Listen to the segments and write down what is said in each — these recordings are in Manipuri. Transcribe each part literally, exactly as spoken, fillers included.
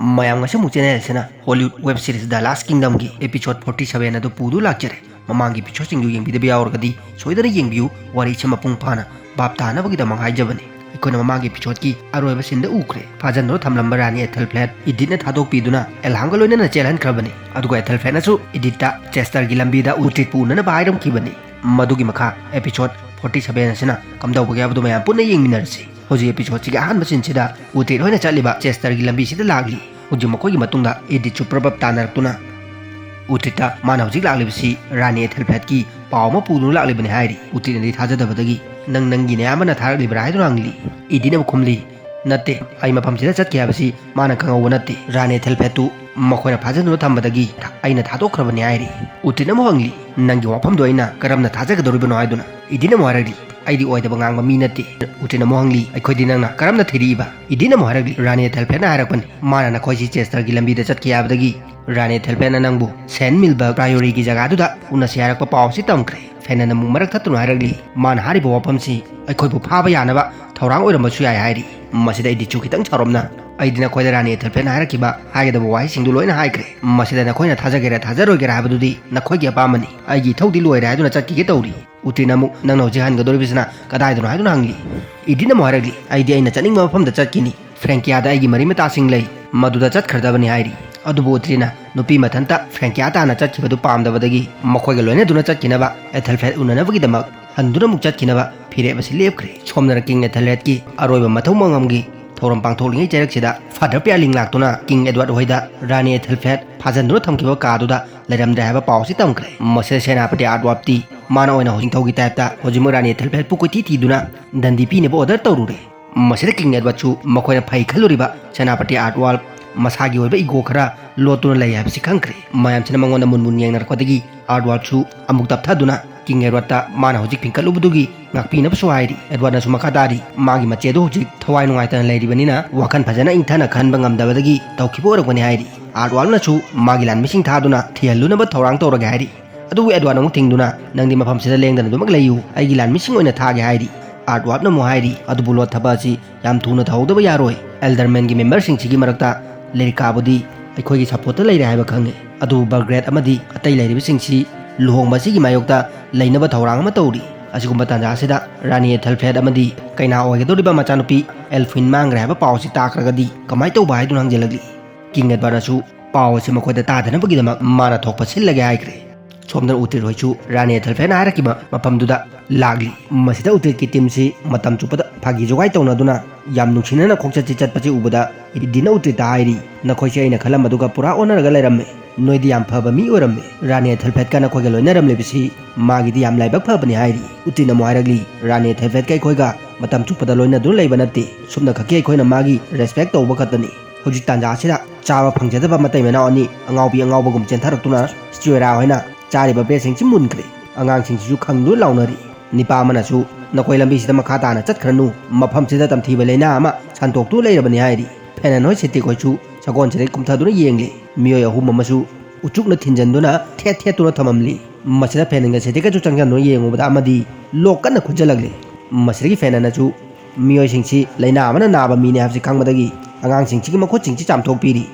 ꯃꯌꯥꯝ, ꯉꯁꯤ ꯑꯃꯨꯛ channel ꯑꯁꯤꯅ Hollywood web series The Last Kingdomꯒꯤ episode forty seven ꯑꯗꯨ ꯄꯨꯗꯨ ꯂꯥꯛꯆꯔꯦ꯫ ꯃꯃꯥꯡꯒꯤ episodeꯁꯤꯡꯗꯨ ꯌꯦꯡꯕꯤꯗꯕ ꯌꯥꯎꯔꯒꯗꯤ ꯁꯣꯏꯗꯅ ꯌꯦꯡꯕꯤꯌꯨ꯫ ꯋꯥꯔꯤꯁꯤ ꯃꯄꯨꯡ ꯐꯥꯅ ꯚꯥꯞ ꯇꯥꯅꯕꯒꯤꯗꯃꯛ ꯍꯥꯏꯖꯕꯅꯤ꯫ ꯑꯩꯈꯣꯏꯅ ꯃꯃꯥꯡꯒꯤ episodeꯀꯤ ꯑꯔꯣꯏꯕ sceneꯗ ꯎꯈ꯭ꯔꯦ꯫ ꯐꯥꯖꯟꯗꯨꯅ ꯊꯝꯂꯝꯕ ꯔꯥꯅꯤ ꯑꯦꯊꯦꯜꯐ꯭ꯂꯦꯠ ꯏꯗꯤꯠꯅ ꯊꯥꯗꯣꯛꯄꯤꯗꯨꯅ ꯑꯦꯜꯍꯥꯝꯒ ꯂꯣꯏꯅꯅ ꯆꯦꯜꯍꯟꯈ꯭ꯔꯕꯅꯤ꯫ ꯑꯗꯨꯒ ꯑꯦꯊꯦꯜꯐ꯭ꯂꯦꯠꯅꯁꯨ ꯏꯗꯤꯠꯇ ꯆꯦꯁꯇꯔꯒꯤ ꯂꯝꯕꯤꯗ ꯎꯇ꯭ꯔꯤꯠꯄꯨ ꯎꯅꯅꯕ ꯍꯥꯏꯔꯝꯈꯤꯕꯅꯤ꯫ ꯃꯗꯨꯒꯤ ꯃꯈꯥ episode forty seven ꯑꯁꯤꯅ ꯀꯝꯗꯧꯕꯒꯦ ꯍꯥꯏꯕꯗꯨ ꯃꯌꯥꯝ ꯄꯨꯟꯅ ꯌꯦꯡꯃꯤꯟꯅꯔꯁꯤ꯫ ꯍꯧꯖꯤꯛ episodeꯁꯤꯒꯤ ꯑꯍꯥꯟꯕ sceneꯁꯤꯗ ꯎꯇ꯭ꯔꯤꯠ ꯍꯣꯏꯅ ꯆꯠꯂꯤꯕ ꯆꯦꯁꯇꯔꯒꯤ ꯂꯝꯕꯤꯁꯤꯗ ꯂꯥꯛꯂꯤ꯫ ꯍꯧꯖꯤꯛ ꯃꯈꯣꯏꯒꯤ ꯃꯇꯨꯡꯗ ꯏꯗꯤꯠꯁꯨ ꯄ꯭ꯔꯞ ꯄ꯭ꯔꯞ ꯇꯥꯟꯅꯔꯛꯇꯨꯅ ꯎꯇ꯭ꯔꯤꯠꯇ ꯃꯥꯅ ꯍꯧꯖꯤꯛ ꯂꯥꯛꯂꯤꯕꯁꯤ ꯔꯥꯅꯤ ꯑꯦꯊꯦꯜꯐ꯭ꯂꯦꯠꯀꯤ ꯄꯥꯎ ꯑꯃ ꯄꯨꯗꯨꯅ ꯂꯥꯛꯂꯤꯕꯅꯤ ꯍꯥꯏꯔꯤ꯫ ꯎꯇ꯭ꯔꯤꯠꯅꯗꯤ ꯊꯥꯖꯗꯕꯗꯒꯤ, "ꯅꯪ ꯅꯪꯒꯤ ꯅꯌꯥꯝꯕꯅ ꯊꯥꯔꯛꯂꯤꯕ꯭ꯔꯥ?" ꯍꯥꯏꯗꯨꯅ ꯍꯪꯂꯤ꯫ ꯏꯗꯤꯠꯅ ꯑꯃꯨꯛ ꯈꯨꯝꯂꯤ, "ꯅꯠꯇꯦ, ꯑꯩ ꯃꯐꯝꯁꯤꯗ ꯆꯠꯈꯤ ꯍꯥꯏꯕꯁꯤ ꯃꯥꯅ ꯈꯪꯍꯧꯕ ꯅꯠꯇꯦ꯫ ꯔꯥꯅꯤ ꯑꯦꯊꯦꯜꯐ꯭ꯂꯦꯠꯇꯨ ꯃꯈꯣꯏꯅ ꯐꯥꯖꯤꯟꯗꯨꯅ ꯊꯝꯕꯗꯒꯤ ꯑꯩꯅ ꯊꯥꯗꯣꯛꯈ꯭ꯔꯕꯅꯤ" ꯍꯥꯏꯔꯤ꯫ ꯎꯇ꯭ꯔꯤꯠ ꯑꯃꯨꯛ ꯍꯪꯂꯤ, "ꯅꯪꯒꯤ ꯋꯥꯐꯝꯗꯣ ꯑꯩꯅ ꯀꯔꯝꯅ ꯊꯥꯖꯒꯗꯧꯔꯤꯕꯅꯣ?" ꯍꯥꯏꯗꯨꯅ ꯏꯗꯤꯠꯅ ꯑꯃꯨꯛ ꯍꯥꯏꯔꯛꯂꯤ, "ꯑꯩꯗꯤ ꯑꯣꯏꯗꯕ ꯉꯥꯡꯕ ꯃꯤ ꯅꯠꯇꯦ꯫" ꯎꯇ꯭ꯔꯤꯠꯅ ꯑꯃꯨꯛ ꯍꯪꯂꯤ, "ꯑꯩꯈꯣꯏꯗꯤ ꯅꯪꯅ ꯀꯔꯝꯅ ꯊꯤꯔꯛꯏꯕ?" ꯏꯗꯤꯠꯅ ꯑꯃꯨꯛ ꯍꯥꯏꯔꯛꯂꯤ, "ꯔꯥꯅꯤ ꯑꯦꯊꯦꯜꯐ꯭ꯂꯦꯠꯅ ꯍꯥꯏꯔꯛꯄꯅꯤ꯫ ꯃꯥꯅ ꯅꯈꯣꯏꯁꯤ ꯆꯦꯁꯇꯔꯒꯤ ꯂꯝꯕꯤꯗ ꯆꯠꯈꯤ ꯍꯥꯏꯕꯗꯒꯤ ꯔꯥꯅꯤ ꯑꯦꯊꯦꯜꯐ꯭ꯂꯦꯠꯅ ꯅꯪꯕꯨ ꯁꯦꯟ ꯃꯤꯜꯕꯔꯒ ꯄ꯭ꯔꯥꯏꯑꯣꯔꯤꯒꯤ ꯖꯒꯥꯗꯨꯗ ꯎꯅꯁꯤ ꯍꯥꯏꯔꯛꯄ ꯄꯥꯎ ꯑꯁꯤ ꯇꯝꯈ꯭ꯔꯦ꯫" ꯐꯦꯅꯟꯅ ꯑꯃꯨꯛ ꯃꯔꯛ ꯊꯠꯇꯨꯅ ꯍꯥꯏꯔꯛꯂꯤ, "ꯃꯥꯅ ꯍꯥꯏꯔꯤꯕ ꯋꯥꯐꯝꯁꯤ ꯑꯩꯈꯣꯏꯕꯨ ꯐꯥꯕ ꯌꯥꯅꯕ ꯊꯧꯔꯥꯡ ꯑꯣꯏꯔꯝꯕꯁꯨ ꯌꯥꯏ" ꯍꯥꯏꯔꯤ꯫ ꯃꯁꯤꯗ ꯏꯗꯤꯠꯁꯨ ꯈꯤꯇꯪ ꯁꯥꯎꯔꯞꯅ, "ꯑꯩꯗꯤ ꯅꯈꯣꯏꯗ ꯔꯥꯅꯤ ꯑꯦꯊꯦꯜꯐ꯭ꯂꯦꯠꯅ ꯍꯥꯏꯔꯛꯈꯤꯕ ꯍꯥꯏꯒꯗꯕ ꯋꯥꯍꯩꯁꯤꯡꯗꯨ ꯂꯣꯏꯅ ꯍꯥꯏꯈ꯭ꯔꯦ꯫ ꯃꯁꯤꯗ ꯅꯈꯣꯏꯅ ꯊꯥꯖꯒꯦꯔꯥ ꯊꯥꯖꯔꯣꯏꯒꯦꯔꯥ ꯍꯥꯏꯕꯗꯨꯗꯤ ꯅꯈꯣꯏꯒꯤ ꯑꯄꯥꯝꯕꯅꯤ꯫ ꯑꯩꯒꯤ ꯏꯊꯧꯗꯤ ꯂꯣꯏꯔꯦ" ꯍꯥꯏꯗꯨꯅ ꯆꯠꯈꯤꯒꯦ ꯇꯧꯔꯤ꯫ ꯎꯇ꯭ꯔꯤꯠꯅ ꯑꯃꯨꯛ, "ꯅꯪꯅ ꯍꯧꯖꯤꯛ ꯍꯟꯒꯗꯧꯔꯤꯕꯁꯤꯅ ꯀꯗꯥꯏꯗꯅꯣ?" ꯍꯥꯏꯗꯨꯅ ꯍꯪꯂꯤ꯫ ꯏꯗꯤꯠꯅ ꯑꯃꯨꯛ ꯍꯥꯏꯔꯛꯂꯤ, "ꯑꯩꯗꯤ ꯑꯩꯅ ꯆꯠꯅꯤꯡꯕ ꯃꯐꯝꯗ ꯆꯠꯈꯤꯅꯤ꯫ ꯐ꯭ꯔꯦꯡꯀꯤꯌꯥꯗ ꯑꯩꯒꯤ ꯃꯔꯤ ꯃꯇꯥꯁꯤꯡ ꯂꯩ, ꯃꯗꯨꯗ ꯆꯠꯈ꯭ꯔꯗꯕꯅꯤ" ꯍꯥꯏꯔꯤ꯫ ꯑꯗꯨꯕꯨ ꯎꯇ꯭ꯔꯤꯠꯅ ꯅꯨꯄꯤ ꯃꯊꯟꯇ ꯐ꯭ꯔꯦꯡꯀꯤꯌꯥ ꯇꯥꯟꯅ ꯆꯠꯈꯤꯕꯗꯨ ꯄꯥꯝꯗꯕꯗꯒꯤ ꯃꯈꯣꯏꯒ ꯂꯣꯏꯅꯗꯨꯅ ꯆꯠꯈꯤꯅꯕ, ꯑꯦꯊꯦꯜꯐ꯭ꯂꯦꯠ ꯎꯅꯅꯕꯒꯤꯗꯃꯛ ꯍꯟꯗꯨꯅ ꯑꯃꯨꯛ ꯆꯠꯈꯤꯅꯕ ꯐꯤꯔꯦꯞ ꯑꯁꯤ ꯂꯦꯞꯈ꯭ꯔꯦ꯫ ꯁꯣꯝꯗꯅ ꯀꯤꯡ ꯑꯦꯊꯦꯜꯔꯦꯗꯀꯤ ꯑꯔꯣꯏꯕ ꯃꯊꯧ ꯃꯉꯝꯒꯤ ꯊꯧꯔꯝ ꯄꯥꯡꯊꯣꯛꯂꯤꯉꯩ ꯆꯩꯔꯛꯁꯤꯗ ꯐꯥꯗꯔ ꯄꯤꯌꯥꯔꯂꯤꯡ ꯂꯥꯛꯇꯨꯅ ꯀꯤꯡ ꯑꯦꯗꯋꯥꯔꯗ ꯍꯣꯏꯗ ꯔꯥꯅꯤ ꯑꯦꯊꯦꯜꯐ꯭ꯂꯦꯠ ꯐꯥꯖꯟꯗꯨꯅ ꯊꯝꯈꯤꯕ ꯀꯥꯗꯨꯗ ꯂꯩꯔꯝꯗ꯭ꯔꯦ ꯍꯥꯏꯕ ꯄꯥꯎ ꯑꯁꯤ ꯇꯝꯈ꯭ꯔꯦ꯫ ꯃꯁꯤꯗ ꯁꯦꯅꯥꯄꯇꯤ ꯑꯥꯔꯠꯋꯥꯜꯞꯇꯤ ꯃꯥꯅ ꯑꯣꯏꯅ ꯍꯧꯖꯤꯛ ꯅꯤꯡꯊꯧꯒꯤ ꯇꯥꯏꯞꯇ ꯍꯧꯖꯤꯛꯃꯛ ꯔꯥꯅꯤ ꯑꯦꯊꯦꯜꯐ꯭ꯂꯦꯠꯄꯨ ꯀꯣꯏꯊꯤ ꯊꯤꯗꯨꯅ ꯗꯟꯗꯤ ꯄꯤꯅꯕ ꯑꯣꯔꯗꯔ ꯇꯧꯔꯨꯔꯦ꯫ ꯃꯁꯤꯗ ꯀꯤꯡ ꯑꯦꯗꯋꯥꯔꯗꯁꯨ ꯃꯈꯣꯏꯅ ꯐꯩ ꯈꯜꯂꯨꯔꯤꯕ ꯁꯦꯅꯥꯄꯇꯤ ꯑꯥꯔꯠꯋꯥꯜꯞ ꯃꯁꯥꯒꯤ ꯑꯣꯏꯕ ꯏꯒꯣ ꯈꯔ ꯂꯣꯠꯇꯨꯅ ꯂꯩ ꯍꯥꯏꯕꯁꯤ ꯈꯪꯈ꯭ꯔꯦ꯫ ꯃꯌꯥꯝꯁꯤꯅ ꯃꯉꯣꯟꯗ ꯃꯨꯟ ꯃꯨꯟ ꯌꯦꯡꯅꯔꯛꯄꯗꯒꯤ ꯑꯥꯔꯠꯋꯥꯜꯞꯁꯨ ꯑꯃꯨꯛ ꯇꯞꯊꯗꯨꯅ ꯀꯤꯡ ꯑꯦꯗꯋꯥꯔꯗꯇ ꯃꯥꯅ ꯍꯧꯖꯤꯛ ꯐꯤꯡꯀꯠꯂꯨꯕꯗꯨꯒꯤ ꯉꯥꯛꯄꯤꯅꯕꯁꯨ ꯍꯥꯏꯔꯤ꯫ ꯑꯦꯗꯋꯥꯔꯗꯅꯁꯨ ꯃꯈꯥ ꯇꯥꯔꯤ, ꯃꯥꯒꯤ ꯃꯆꯦꯗꯨ ꯍꯧꯖꯤꯛ ꯊꯋꯥꯏ ꯅꯨꯡꯉꯥꯏꯇꯅ ꯂꯩꯔꯤꯕꯅꯤꯅ ꯋꯥꯈꯜ ꯐꯖꯅ ꯏꯪꯊꯅ ꯈꯟꯕ ꯉꯝꯗꯕꯗꯒꯤ ꯇꯧꯈꯤꯕ ꯑꯣꯏꯔꯛꯄꯅꯤ ꯍꯥꯏꯔꯤ꯫ ꯑꯥꯔꯠꯋꯥꯜꯞꯅꯁꯨ ꯃꯥꯒꯤ ꯂꯥꯟꯃꯤꯁꯤꯡ ꯊꯥꯗꯨꯅ ꯊꯤꯍꯜꯂꯨꯅꯕ ꯊꯧꯔꯥꯡ ꯇꯧꯔꯒꯦ ꯍꯥꯏꯔꯤ꯫ ꯑꯗꯨꯕꯨ ꯑꯦꯗꯋꯥꯔꯗꯅ ꯑꯃꯨꯛ ꯊꯤꯡꯗꯨꯅ, "ꯅꯪꯗꯤ ꯃꯐꯝꯁꯤꯗ ꯂꯦꯡꯗꯅ ꯑꯗꯨꯃꯛ ꯂꯩꯌꯨ, ꯑꯩꯒꯤ ꯂꯥꯟꯃꯤꯁꯤꯡ ꯑꯣꯏꯅ ꯊꯥꯒꯦ" ꯍꯥꯏꯔꯤ꯫ ꯑꯥꯔꯠꯋꯥꯜꯞꯅ ꯑꯃꯨꯛ ꯍꯥꯏꯔꯤ, "ꯑꯗꯨꯕꯨ ꯂꯣꯠ ꯊꯕꯛ ꯑꯁꯤ ꯌꯥꯝ ꯊꯨꯅ ꯇꯧꯍꯧꯗꯕ ꯌꯥꯔꯣꯏ꯫ ꯑꯦꯜꯗꯔꯃꯦꯟꯒꯤ ꯃꯦꯝꯕꯔꯁꯤꯡꯁꯤꯒꯤ ꯃꯔꯛꯇ ꯂꯤꯔꯤꯀꯥꯕꯨꯗꯤ ꯑꯩꯈꯣꯏꯒꯤ ꯁꯞꯄꯣꯔꯠꯇ ꯂꯩꯔꯦ ꯍꯥꯏꯕ ꯈꯪꯉꯦ, ꯑꯗꯨꯕꯨ ꯕꯜꯒ꯭ꯔꯦꯗ ꯑꯃꯗꯤ ꯑꯇꯩ ꯂꯩꯔꯤꯕꯁꯤꯡꯁꯤ ꯂꯨꯍꯣꯡꯕ ꯑꯁꯤꯒꯤ ꯃꯥꯌꯣꯛꯇ ꯂꯩꯅꯕ ꯊꯧꯔꯥꯡ ꯑꯃ ꯇꯧꯔꯤ꯫ ꯑꯁꯤꯒꯨꯝꯕ ꯇꯥꯟꯖꯥ ꯑꯁꯤꯗ ꯔꯥꯅꯤ ꯑꯦꯊꯦꯜꯐ꯭ꯔꯦꯗ ꯑꯃꯗꯤ ꯀꯩꯅꯥ ꯑꯣꯏꯒꯗꯧꯔꯤꯕ ꯃꯆꯥꯅꯨꯄꯤ ꯑꯦꯜꯐ꯭ꯋꯤꯟ ꯃꯥꯡꯈ꯭ꯔꯦ ꯍꯥꯏꯕ ꯄꯥꯎ ꯑꯁꯤ ꯇꯥꯈ꯭ꯔꯒꯗꯤ ꯀꯃꯥꯏꯅ ꯇꯧꯕ ꯍꯥꯏꯗꯨꯅ ꯍꯪꯖꯜꯂꯛꯂꯤ꯫ ꯀꯤꯡ ꯑꯦꯗꯋꯥꯔꯗꯅꯁꯨ ꯄꯥꯎ ꯑꯁꯤ ꯃꯈꯣꯏꯗ ꯇꯥꯗꯅꯕꯒꯤꯗꯃꯛ ꯃꯥꯅ ꯊꯣꯛꯄ ꯁꯤꯜꯂꯒꯦ ꯍꯥꯏꯈ꯭ꯔꯦ꯫ ꯁꯣꯝꯗꯅ ꯎꯇ꯭ꯔꯤꯠ ꯍꯣꯏꯁꯨ ꯔꯥꯅꯤ ꯑꯦꯊꯦꯜꯐ꯭ꯔꯦꯗꯅ ꯍꯥꯏꯔꯛꯈꯤꯕ ꯃꯐꯝꯗꯨꯗ ꯂꯥꯛꯂꯤ꯫ ꯃꯁꯤꯗ ꯎꯇ꯭ꯔꯤꯠꯀꯤ ꯇꯤꯝꯁꯤ ꯃꯇꯝ ꯆꯨꯞꯄꯗ ꯐꯥꯒꯤ ꯖꯣꯒꯥꯏ ꯇꯧꯅꯗꯨꯅ ꯌꯥꯝ ꯅꯨꯡꯁꯤꯅꯅ ꯈꯣꯡꯆꯠꯁꯤ ꯆꯠꯄꯁꯤ ꯎꯕꯗ ꯏꯗꯤꯅ ꯎꯇ꯭ꯔꯤꯠꯇ ꯍꯥꯏꯔꯤ, "ꯅꯈꯣꯏꯁꯦ ꯑꯩꯅ ꯈꯜꯂꯝꯕꯗꯨꯒ ꯄꯨꯔꯥ ꯑꯣꯟꯅꯔꯒ ꯂꯩꯔꯝꯃꯦ꯫ ꯅꯣꯏꯗꯤ ꯌꯥꯝ ꯐꯕ ꯃꯤ ꯑꯣꯏꯔꯝꯃꯦ꯫ ꯔꯥꯅꯤ ꯑꯦꯊꯦꯜꯐ꯭ꯔꯦꯗꯀ ꯅꯈꯣꯏꯒ ꯂꯣꯏꯅꯔꯝꯂꯤꯕꯁꯤ ꯃꯥꯒꯤꯗꯤ ꯌꯥꯝ ꯂꯥꯏꯕꯛ ꯐꯕꯅꯤ" ꯍꯥꯏꯔꯤ꯫ ꯎꯇ꯭ꯔꯤꯠꯅ ꯑꯃꯨꯛ ꯍꯥꯏꯔꯛꯂꯤ, "ꯔꯥꯅꯤ ꯑꯦꯊꯦꯜꯐ꯭ꯔꯦꯗꯀ ꯑꯩꯈꯣꯏꯒ ꯃꯇꯝ ꯆꯨꯞꯄꯗ ꯂꯣꯏꯅꯗꯨꯅ ꯂꯩꯕ ꯅꯠꯇꯦ꯫ ꯁꯨꯞꯅ ꯈꯛꯀꯤ ꯑꯩꯈꯣꯏꯅ ꯃꯥꯒꯤ ꯔꯦꯁꯄꯦꯛ ꯇꯧꯕ ꯈꯛꯇꯅꯤ꯫ ꯍꯧꯖꯤꯛ ꯇꯥꯟꯖꯥ ꯑꯁꯤꯗ ꯆꯥꯕ ꯐꯪꯖꯗꯕ ꯃꯇꯩ ꯃꯅꯥꯎ ꯑꯅꯤ ꯑꯉꯥꯎꯕꯤ ꯑꯉꯥꯎꯕꯒꯨꯝ ꯆꯦꯟꯊꯔꯛꯇꯨꯅ ꯁ꯭ꯆꯨꯑꯦꯔꯥ ꯍꯣꯏꯅ ꯆꯥꯔꯤꯕ ꯕ꯭ꯔꯦꯗꯁꯤꯡꯁꯤ ꯃꯨꯟꯈ꯭ꯔꯦ꯫ ꯑꯉꯥꯡꯁꯤꯡꯁꯤꯁꯨ ꯈꯪꯗꯨꯅ ꯂꯥꯎꯅꯔꯤ꯫ ꯅꯤꯄꯥ ꯑꯃꯅꯁꯨ, 'ꯅꯈꯣꯏ ꯂꯝꯕꯤꯁꯤꯗ ꯃꯈꯥ ꯇꯥꯅ ꯆꯠꯈ꯭ꯔꯅꯨ, ꯃꯐꯝꯁꯤꯗ ꯇꯝꯊꯤꯕ ꯂꯥꯏꯅꯥ ꯑꯃ ꯁꯟꯗꯣꯛꯇꯨꯅ ꯂꯩꯔꯕꯅꯤ' ꯍꯥꯏꯔꯤ꯫ ꯐꯦꯅꯟ ꯍꯣꯏ ꯁꯤꯇꯤꯛ ꯍꯣꯏꯁꯨ ꯁꯒꯣꯜꯁꯤꯗꯒꯤ ꯀꯨꯝꯊꯗꯨꯅ ꯌꯦꯡꯂꯤ꯫ ꯃꯤꯑꯣꯏ ꯑꯍꯨꯝ ꯑꯃꯁꯨ ꯎꯆꯨꯛꯅ ꯊꯤꯟꯖꯟꯗꯨꯅ ꯊꯦꯠ ꯊꯦꯠꯇꯨꯅ ꯊꯝꯃꯝꯂꯤ꯫ ꯃꯁꯤꯗ ꯐꯦꯅꯟꯒ ꯁꯤꯇꯤꯛꯀꯁꯨ ꯆꯪꯁꯤꯟꯗꯨꯅ ꯌꯦꯡꯉꯨꯕꯗ ꯑꯃꯗꯤ ꯂꯣꯛ ꯀꯟꯅ ꯈꯨꯟꯖꯜꯂꯛꯂꯤ꯫ ꯃꯁꯤꯗꯒꯤ ꯐꯦꯅꯟꯅꯁꯨ ꯃꯤꯑꯣꯏꯁꯤꯡꯁꯤ ꯂꯥꯏꯅꯥ ꯑꯃꯅ ꯅꯥꯕ ꯃꯤꯅꯤ ꯍꯥꯏꯕꯁꯤ ꯈꯪꯕꯗꯒꯤ ꯑꯉꯥꯡꯁꯤꯡꯁꯤꯒꯤ ꯃꯈꯨꯠꯁꯤꯡꯁꯤ ꯆꯥꯝꯊꯣꯛꯄꯤꯔꯤ꯫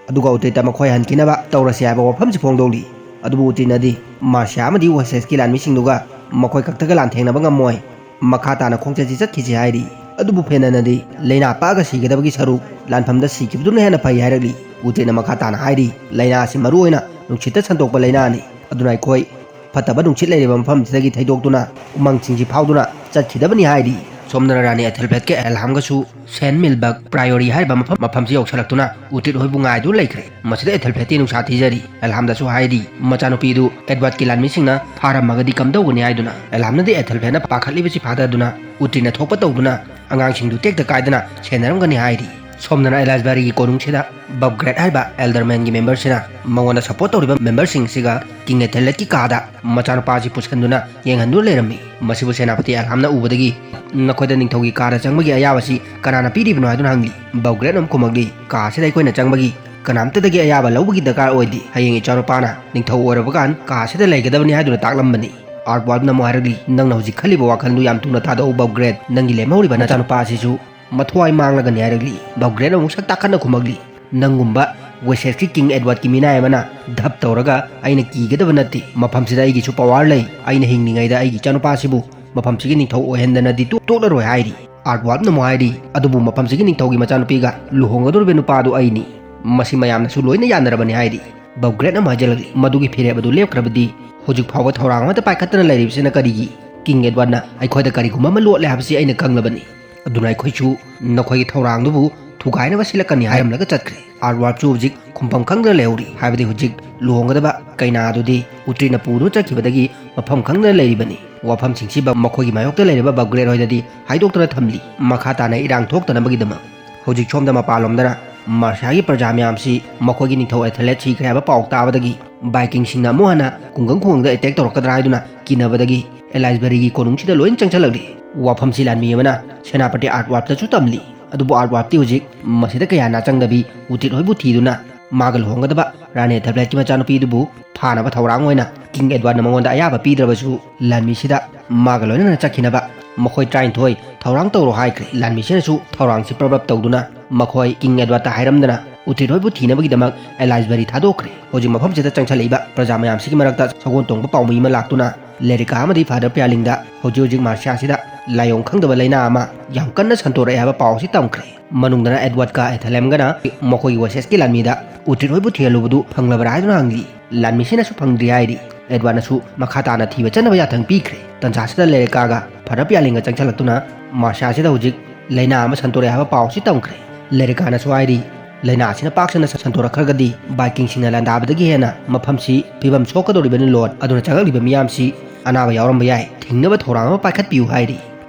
ꯑꯗꯨꯒ ꯎꯇ꯭ꯔꯤꯠꯇ ꯃꯈꯣꯏ ꯍꯟꯈꯤꯅꯕ ꯇꯧꯔꯁꯤ ꯍꯥꯏꯕ ꯋꯥꯐꯝꯁꯤ ꯐꯣꯡꯗꯣꯛꯂꯤ꯫ ꯑꯗꯨꯕꯨ ꯎꯇ꯭ꯔꯤꯠꯅꯗꯤ ꯃꯥꯔꯁꯤꯌꯥ ꯑꯃꯗꯤ ꯋꯦꯁꯦꯁꯀꯤ ꯂꯥꯟꯃꯤꯁꯤꯡꯗꯨꯒ ꯃꯈꯣꯏ ꯈꯛꯇꯒ ꯂꯥꯟꯊꯦꯡꯅꯕ ꯉꯝꯃꯣꯏ, ꯃꯈꯥ ꯇꯥꯅ ꯈꯣꯡꯆꯠꯁꯤ ꯆꯠꯈꯤꯁꯤ ꯍꯥꯏꯔꯤ꯫ ꯑꯗꯨꯕꯨ ꯐꯦꯅꯟꯅꯗꯤ ꯂꯥꯏꯅꯥ ꯄꯛꯑꯒ ꯁꯤꯒꯗꯕꯒꯤ ꯁꯔꯨꯛ ꯂꯥꯟꯐꯝꯗ ꯁꯤꯈꯤꯕꯗꯨꯅ ꯍꯦꯟꯅ ꯐꯩ ꯍꯥꯏꯔꯛꯂꯤ꯫ ꯎꯇ꯭ꯔꯤꯠꯅ ꯃꯈꯥ ꯇꯥꯅ ꯍꯥꯏꯔꯤ, "ꯂꯥꯏꯅꯥ ꯑꯁꯤ ꯃꯔꯨꯑꯣꯏꯅ ꯅꯨꯡꯁꯤꯠꯇ ꯁꯟꯗꯣꯛꯄ ꯂꯥꯏꯅꯥꯅꯤ꯫ ꯑꯗꯨꯅ ꯑꯩꯈꯣꯏ ꯐꯠꯇꯕ ꯅꯨꯡꯁꯤꯠ ꯂꯩꯔꯤꯕ ꯃꯐꯝꯁꯤꯗꯒꯤ ꯊꯩꯗꯣꯛꯇꯨꯅ ꯎꯃꯪꯁꯤꯡꯁꯤ ꯐꯥꯎꯗꯨꯅ ꯆꯠꯈꯤꯗꯕꯅꯤ" ꯍꯥꯏꯔꯤ꯫ ꯁꯣꯝꯗꯅ ꯔꯥꯅꯤ ꯑꯦꯊꯦꯜꯐ꯭ꯔꯦꯗꯀ ꯑꯦꯜꯍꯥꯝꯒꯁꯨ ꯁꯦꯟ ꯃꯤꯜꯕꯛ ꯄ꯭ꯔꯥꯏꯑꯣꯔꯤ ꯍꯥꯏꯔꯤꯕ ꯃꯐꯝ, ꯃꯐꯝꯁꯤ ꯌꯧꯁꯤꯜꯂꯛꯇꯨꯅ ꯎꯇ꯭ꯔꯤꯠ ꯍꯣꯏꯕꯨ ꯉꯥꯏꯗꯨꯅ ꯂꯩꯈ꯭ꯔꯦ꯫ ꯃꯁꯤꯗ ꯑꯦꯊꯦꯜꯐ꯭ꯔꯦꯗꯇꯤ ꯅꯨꯡꯁꯥ ꯊꯤꯖꯔꯤ꯫ ꯑꯦꯜꯍꯥꯝꯗꯁꯨ ꯍꯥꯏꯔꯤ, ꯃꯆꯥꯅꯨꯄꯤꯗꯨ ꯑꯦꯗꯋꯥꯔꯗꯀꯤ ꯂꯥꯟꯃꯤꯁꯤꯡꯅ ꯐꯥꯔꯝꯃꯒꯗꯤ ꯀꯝꯗꯧꯒꯅꯤ ꯍꯥꯏꯗꯨꯅ꯫ ꯑꯦꯜꯍꯥꯝꯅꯗꯤ ꯑꯦꯊꯦꯜꯐ꯭ꯔꯦꯗꯅ ꯄꯥꯈꯠꯂꯤꯕꯁꯤ ꯐꯥꯊꯗꯨꯅ ꯎꯇ꯭ꯔꯤꯠꯅ ꯊꯣꯛꯄ ꯇꯧꯗꯨꯅ ꯑꯉꯥꯡꯁꯤꯡꯗꯨ ꯇꯦꯛꯇ ꯀꯥꯏꯗꯅ ꯁꯦꯟꯅꯔꯝꯒꯅꯤ ꯍꯥꯏꯔꯤ꯫ ꯁꯣꯝꯗꯅ ꯑꯦꯂꯥꯏꯁꯕꯥꯔꯤꯒꯤ ꯀꯣꯅꯨꯡꯁꯤꯗ ꯕꯕꯒ꯭ꯔꯦꯗ ꯍꯥꯏꯕ ꯑꯦꯜꯗꯔꯃꯦꯟꯒꯤ ꯃꯦꯝꯕꯔꯁꯤꯅ ꯃꯉꯣꯟꯗ ꯁꯞꯄꯣꯔꯠ ꯇꯧꯔꯤꯕ ꯃꯦꯝꯕꯔꯁꯤꯡꯁꯤꯒ ꯀꯤꯡ ꯑꯦꯊꯦꯜꯐ꯭ꯔꯦꯗꯀꯤ ꯀꯥꯗ ꯃꯆꯥꯅꯨꯄꯥꯁꯤ ꯄꯨꯁꯤꯟꯗꯨꯅ ꯌꯦꯡꯍꯟꯗꯨꯅ ꯂꯩꯔꯝꯃꯤ꯫ ꯃꯁꯤꯕꯨ ꯁꯦꯅꯥꯄꯇꯤ ꯑꯦꯜꯍꯥꯝꯅ ꯎꯕꯗꯒꯤ, "ꯅꯈꯣꯏꯗ ꯅꯤꯡꯊꯧꯒꯤ ꯀꯥꯗ ꯆꯪꯕꯒꯤ ꯑꯌꯥꯕꯁꯤ ꯀꯅꯥꯅ ꯄꯤꯔꯤꯕꯅꯣ?" ꯍꯥꯏꯗꯨꯅ ꯍꯪꯂꯤ꯫ ꯕꯕꯒ꯭ꯔꯦꯗꯅ ꯑꯃꯨꯛ ꯈꯨꯝꯃꯛꯂꯤ, "ꯀꯥ ꯑꯁꯤꯗ ꯑꯩꯈꯣꯏꯅ ꯆꯪꯕꯒꯤ ꯀꯅꯥꯝꯇꯗꯒꯤ ꯑꯌꯥꯕ ꯂꯧꯕꯒꯤ ꯗꯔꯀꯥꯔ ꯑꯣꯏꯗꯦ꯫ ꯍꯌꯦꯡ ꯏꯆꯥꯅꯨꯄꯥꯅ ꯅꯤꯡꯊꯧ ꯑꯣꯏꯔꯕ ꯀꯥꯟ ꯀꯥ ꯑꯁꯤꯗ ꯂꯩꯒꯗꯕꯅꯤ ꯍꯥꯏꯗꯨꯅ ꯇꯥꯛꯂꯝꯕꯅꯤ"꯫ ꯑꯥꯔꯛꯋꯥꯜꯗꯅ ꯑꯃꯨꯛ ꯍꯥꯏꯔꯛꯂꯤ, "ꯅꯪꯅ ꯍꯧꯖꯤꯛ ꯈꯜꯂꯤꯕ ꯋꯥꯈꯜꯗꯨ ꯌꯥꯝ ꯊꯨꯅ ꯊꯥꯗꯣꯛꯎ ꯕꯕꯒ꯭ꯔꯦꯗ, ꯅꯪꯒꯤ ꯂꯦꯝꯍꯧꯔꯤꯕ ꯅꯆꯥꯅꯨꯄꯥ ꯑꯁꯤꯁꯨ ꯃꯊ꯭ꯋꯥꯏ ꯃꯥꯡꯂꯒꯅꯤ" ꯍꯥꯏꯔꯛꯂꯤ꯫ ꯕꯕꯒ꯭ꯔꯦꯗꯅ ꯑꯃꯨꯛ ꯁꯛ ꯇꯥꯈꯠꯅ ꯈꯨꯝꯃꯛꯂꯤ, "ꯅꯪꯒꯨꯝꯕ ꯋꯦꯁꯦꯁꯀꯤ ꯀꯤꯡ ꯑꯦꯗꯋꯥꯔꯗꯀꯤ ꯃꯤꯅꯥꯏ ꯑꯃꯅ ꯙꯞ ꯇꯧꯔꯒ ꯑꯩꯅ ꯀꯤꯒꯗꯕ ꯅꯠꯇꯦ꯫ ꯃꯐꯝꯁꯤꯗ ꯑꯩꯒꯤꯁꯨ ꯄꯋꯥꯔ ꯂꯩ꯫ ꯑꯩꯅ ꯍꯤꯡꯂꯤꯉꯩꯗ ꯑꯩꯒꯤ ꯏꯆꯥꯅꯨꯄꯥꯁꯤꯕꯨ ꯃꯐꯝꯁꯤꯒꯤ ꯅꯤꯡꯊꯧ ꯑꯣꯏꯍꯟꯗꯅꯗꯤ ꯇꯣꯛ-, ꯇꯣꯛꯂꯔꯣꯏ" ꯍꯥꯏꯔꯤ꯫ ꯑꯥꯔꯠꯋꯥꯔꯞꯅ ꯑꯃꯨꯛ ꯍꯥꯏꯔꯤ, "ꯑꯗꯨꯕꯨ ꯃꯐꯝꯁꯤꯒꯤ ꯅꯤꯡꯊꯧꯒꯤ ꯃꯆꯥꯅꯨꯄꯤꯒ ꯂꯨꯍꯣꯡꯒꯗꯧꯔꯤꯕ ꯅꯨꯄꯥꯗꯨ ꯑꯩꯅꯤ꯫ ꯃꯁꯤ ꯃꯌꯥꯝꯅꯁꯨ ꯂꯣꯏꯅ ꯌꯥꯅꯔꯕꯅꯤ" ꯍꯥꯏꯔꯤ꯫ ꯕꯕꯒ꯭ꯔꯦꯠꯅ ꯑꯃꯨꯛ ꯍꯥꯏꯖꯜꯂꯛꯂꯤ, "ꯃꯗꯨꯒꯤ ꯐꯤꯔꯦꯞ ꯑꯗꯨ ꯂꯦꯞꯈ꯭ꯔꯕꯗꯤ ꯍꯧꯖꯤꯛ ꯐꯥꯎꯕ ꯊꯧꯔꯥꯡ ꯑꯃꯠꯇ ꯄꯥꯏꯈꯠꯇꯅ ꯂꯩꯔꯤꯕꯁꯤꯅ ꯀꯔꯤꯒꯤ? ꯀꯤꯡ ꯑꯦꯗꯋꯥꯔꯗꯅ ꯑꯩꯈꯣꯏꯗ ꯀꯔꯤꯒꯨꯝꯕ ꯑꯃ ꯂꯣꯠꯂꯦ ꯍꯥꯏꯕꯁꯤ ꯑꯩꯅ ꯈꯪꯂꯕꯅꯤ꯫ ꯑꯗꯨꯅ ꯑꯩꯈꯣꯏꯁꯨ ꯅꯈꯣꯏꯒꯤ ꯊꯧꯔꯥꯡꯗꯨꯕꯨ ꯊꯨꯒꯥꯏꯅꯕ ꯁꯤꯜꯂꯛꯀꯅꯤ" ꯍꯥꯏꯔꯝꯂꯒ ꯆꯠꯈ꯭ꯔꯦ꯫ ꯑꯥꯔꯠꯋꯥꯔꯞꯁꯨ ꯍꯧꯖꯤꯛ ꯈꯨꯝꯐꯝ ꯈꯪꯗꯅ ꯂꯩꯍꯧꯔꯤ꯫ ꯍꯥꯏꯕꯗꯤ ꯍꯧꯖꯤꯛ ꯂꯨꯍꯣꯡꯒꯗꯕ ꯀꯩꯅꯥ ꯑꯗꯨꯗꯤ ꯎꯇ꯭ꯔꯤꯅ ꯄꯨꯗꯨꯅ ꯆꯠꯈꯤꯕꯗꯒꯤ ꯃꯐꯝ ꯈꯪꯗꯅ ꯂꯩꯔꯤꯕꯅꯤ꯫ ꯋꯥꯐꯝꯁꯤꯡꯁꯤ ꯕ-, ꯃꯈꯣꯏꯒꯤ ꯃꯥꯌꯣꯛꯇ ꯂꯩꯔꯤꯕ ꯕꯕꯒ꯭ꯔꯦꯠ ꯍꯣꯏꯗꯗꯤ ꯍꯥꯏꯗꯣꯛꯇꯅ ꯊꯝꯂꯤ, ꯃꯈꯥ ꯇꯥꯅ ꯏꯔꯥꯡ ꯊꯣꯛꯇꯅꯕꯒꯤꯗꯃꯛ꯫ ꯍꯧꯖꯤꯛ ꯁꯣꯝꯗ ꯃꯄꯥꯟꯂꯣꯝꯗꯅ ꯃꯥꯔꯁꯤꯌꯥꯒꯤ ꯄ꯭ꯔꯖꯥ ꯃꯌꯥꯝꯁꯤ ꯃꯈꯣꯏꯒꯤ ꯅꯤꯡꯊꯧ ꯑꯦꯊꯦꯂꯦꯠ ꯁꯤꯈ꯭ꯔꯦ ꯍꯥꯏꯕ ꯄꯥꯎ ꯇꯥꯕꯗꯒꯤ ꯕꯥꯏꯀꯤꯡꯁꯤꯡꯅ ꯑꯃꯨꯛ ꯍꯟꯅ ꯈꯨꯡꯒꯪ ꯈꯨꯡꯒꯪꯗ ꯑꯦꯇꯦꯛ ꯇꯧꯔꯛꯀꯗ꯭ꯔꯥ ꯍꯥꯏꯗꯨꯅ ꯀꯤꯅꯕꯗꯒꯤ ꯑꯦꯂꯥꯏꯁꯕꯔꯤꯒꯤ ꯀꯣꯅꯨꯡꯁꯤꯗ ꯂꯣꯏꯅ ꯆꯪꯁꯤꯜꯂꯛꯂꯤ꯫ ꯋꯥꯐꯝꯁꯤ ꯂꯥꯟꯃꯤ ꯑꯃꯅ ꯁꯦꯅꯥꯄꯇꯤ ꯑꯥꯔꯠꯋꯥꯔꯞꯇꯁꯨ ꯇꯝꯂꯤ꯫ ꯑꯗꯨꯕꯨ ꯑꯥꯔꯠꯋꯥꯔꯞꯇꯤ ꯍꯧꯖꯤꯛ ꯃꯁꯤꯗ ꯀꯌꯥ ꯅꯥ ꯆꯪꯗꯕꯤ ꯎꯇ꯭ꯔꯤꯠ ꯍꯣꯏꯕꯨ ꯊꯤꯗꯨꯅ ꯃꯥꯒ ꯂꯨꯍꯣꯡꯒꯗꯕ ꯔꯥꯅꯤ ꯑꯦꯊꯦꯂꯦꯠꯀꯤ ꯃꯆꯥꯅꯨꯄꯤꯗꯨꯕꯨ ꯐꯥꯅꯕ ꯊꯧꯔꯥꯡ ꯑꯣꯏꯅ ꯀꯤꯡ ꯑꯦꯗꯋꯥꯔꯗꯅ ꯃꯉꯣꯟꯗ ꯑꯌꯥꯕ ꯄꯤꯗ꯭ꯔꯕꯁꯨ ꯂꯥꯟꯃꯤꯁꯤꯗ ꯃꯥꯒ ꯂꯣꯏꯅꯅ ꯆꯠꯈꯤꯅꯕ ꯃꯈꯣꯏ ꯇꯔꯥꯅꯤꯊꯣꯏ ꯊꯧꯔꯥꯡ ꯇꯧꯔꯣ ꯍꯥꯏꯈ꯭ꯔꯦ꯫ ꯂꯥꯟꯃꯤꯁꯤꯅꯁꯨ ꯊꯧꯔꯥꯡꯁꯤ ꯄ꯭ꯔꯞ ꯄ꯭ꯔꯞ ꯇꯧꯗꯨꯅ ꯃꯈꯣꯏ ꯀꯤꯡ ꯑꯦꯗꯋꯥꯔꯗꯇ ꯍꯥꯏꯔꯝꯗꯅ ꯎꯇ꯭ꯔꯤꯠ ꯍꯣꯏꯕꯨ ꯊꯤꯅꯕꯒꯤꯗꯃꯛ ꯑꯦꯂꯥꯏꯁꯕꯔꯤ ꯊꯥꯗꯣꯛꯈ꯭ꯔꯦ꯫ ꯍꯧꯖꯤꯛ ꯃꯐꯝꯁꯤꯗ ꯆꯪꯁꯤꯜꯂꯛꯏꯕ ꯄ꯭ꯔꯖꯥ ꯃꯌꯥꯝꯁꯤꯒꯤ ꯃꯔꯛꯇ ꯁꯒꯣꯜ ꯇꯣꯡꯕ ꯄꯥꯎꯃꯤ ꯑꯃ ꯂꯥꯛꯇꯨꯅ ꯂꯦꯔꯤꯀꯥ ꯑꯃꯗꯤ ꯐꯥꯗꯔ ꯄꯤꯌꯥꯂꯤꯡꯗ ꯍꯧꯖꯤꯛ ꯍꯧꯖꯤꯛ ꯃꯥꯔꯁꯤꯌꯥꯁꯤꯗ ꯂꯥꯏꯑꯣꯡ ꯈꯪꯗꯕ ꯂꯥꯏꯅꯥ ꯑꯃ ꯌꯥꯝ ꯀꯟꯅ ꯁꯟꯗꯣꯔꯛꯑꯦ ꯍꯥꯏꯕ ꯄꯥꯎ ꯑꯁꯤ ꯇꯝꯈ꯭ꯔꯦ꯫ ꯃꯅꯨꯡꯗꯅ ꯑꯦꯗꯋꯥꯔꯗꯀ ꯑꯦꯊꯦꯂꯦꯝꯒꯅ ꯃꯈꯣꯏꯒꯤ ꯋꯦꯁꯦꯁꯀꯤ ꯂꯥꯟꯃꯤꯗ ꯎꯇ꯭ꯔꯤꯠ ꯍꯣꯏꯕꯨ ꯊꯤꯍꯜꯂꯨꯕꯗꯨ ꯐꯪꯂꯕ꯭ꯔꯥ ꯍꯥꯏꯗꯨꯅ ꯍꯪꯂꯤ꯫ ꯂꯥꯟꯃꯤꯁꯤꯅꯁꯨ ꯐꯪꯗ꯭ꯔꯤ ꯍꯥꯏꯔꯤ꯫ ꯑꯦꯗꯋꯥꯔꯗꯅꯁꯨ ꯃꯈꯥ ꯇꯥꯅ ꯊꯤꯕ ꯆꯠꯅꯕ ꯌꯥꯊꯪ ꯄꯤꯈ꯭ꯔꯦ꯫ ꯇꯟꯖꯥꯁꯤꯗ ꯂꯦꯔꯤꯀꯥꯒ ꯐꯥꯗꯔ ꯄꯤꯌꯥꯂꯤꯡꯒ ꯆꯪꯁꯤꯜꯂꯛꯇꯨꯅ ꯃꯥꯔꯁꯤꯌꯥꯁꯤꯗ ꯍꯧꯖꯤꯛ ꯂꯥꯏꯅꯥ ꯑꯃ ꯁꯟꯗꯣꯔꯛꯑꯦ ꯍꯥꯏꯕ ꯄꯥꯎ ꯑꯁꯤ ꯇꯝꯈ꯭ꯔꯦ꯫ ꯂꯦꯔꯤꯀꯥꯅꯁꯨ ꯍꯥꯏꯔꯤ, ꯂꯥꯏꯅꯥ ꯑꯁꯤꯅ ꯄꯥꯛ ꯁꯟꯅ ꯁꯟꯗꯣꯔꯛꯈ꯭ꯔꯒꯗꯤ ꯕꯥꯏꯀꯤꯡꯁꯤꯡꯅ ꯂꯥꯟꯗꯥꯕꯗꯒꯤ ꯍꯦꯟꯅ ꯃꯐꯝꯁꯤ ꯐꯤꯕꯝ ꯁꯣꯛꯀꯗꯧꯔꯤꯕꯅꯤ ꯂꯣꯔꯗ, ꯑꯗꯨꯅ ꯆꯪꯂꯛꯂꯤꯕ ꯃꯤꯌꯥꯝꯁꯤ ꯑꯅꯥꯕ ꯌꯥꯎꯔꯝꯕ ꯌꯥꯏ, ꯊꯤꯡꯅꯕ ꯊꯧꯔꯥꯡ ꯑꯃ ꯄꯥꯏꯈꯠꯄꯤꯌꯨ ꯍꯥꯏꯔꯤ꯫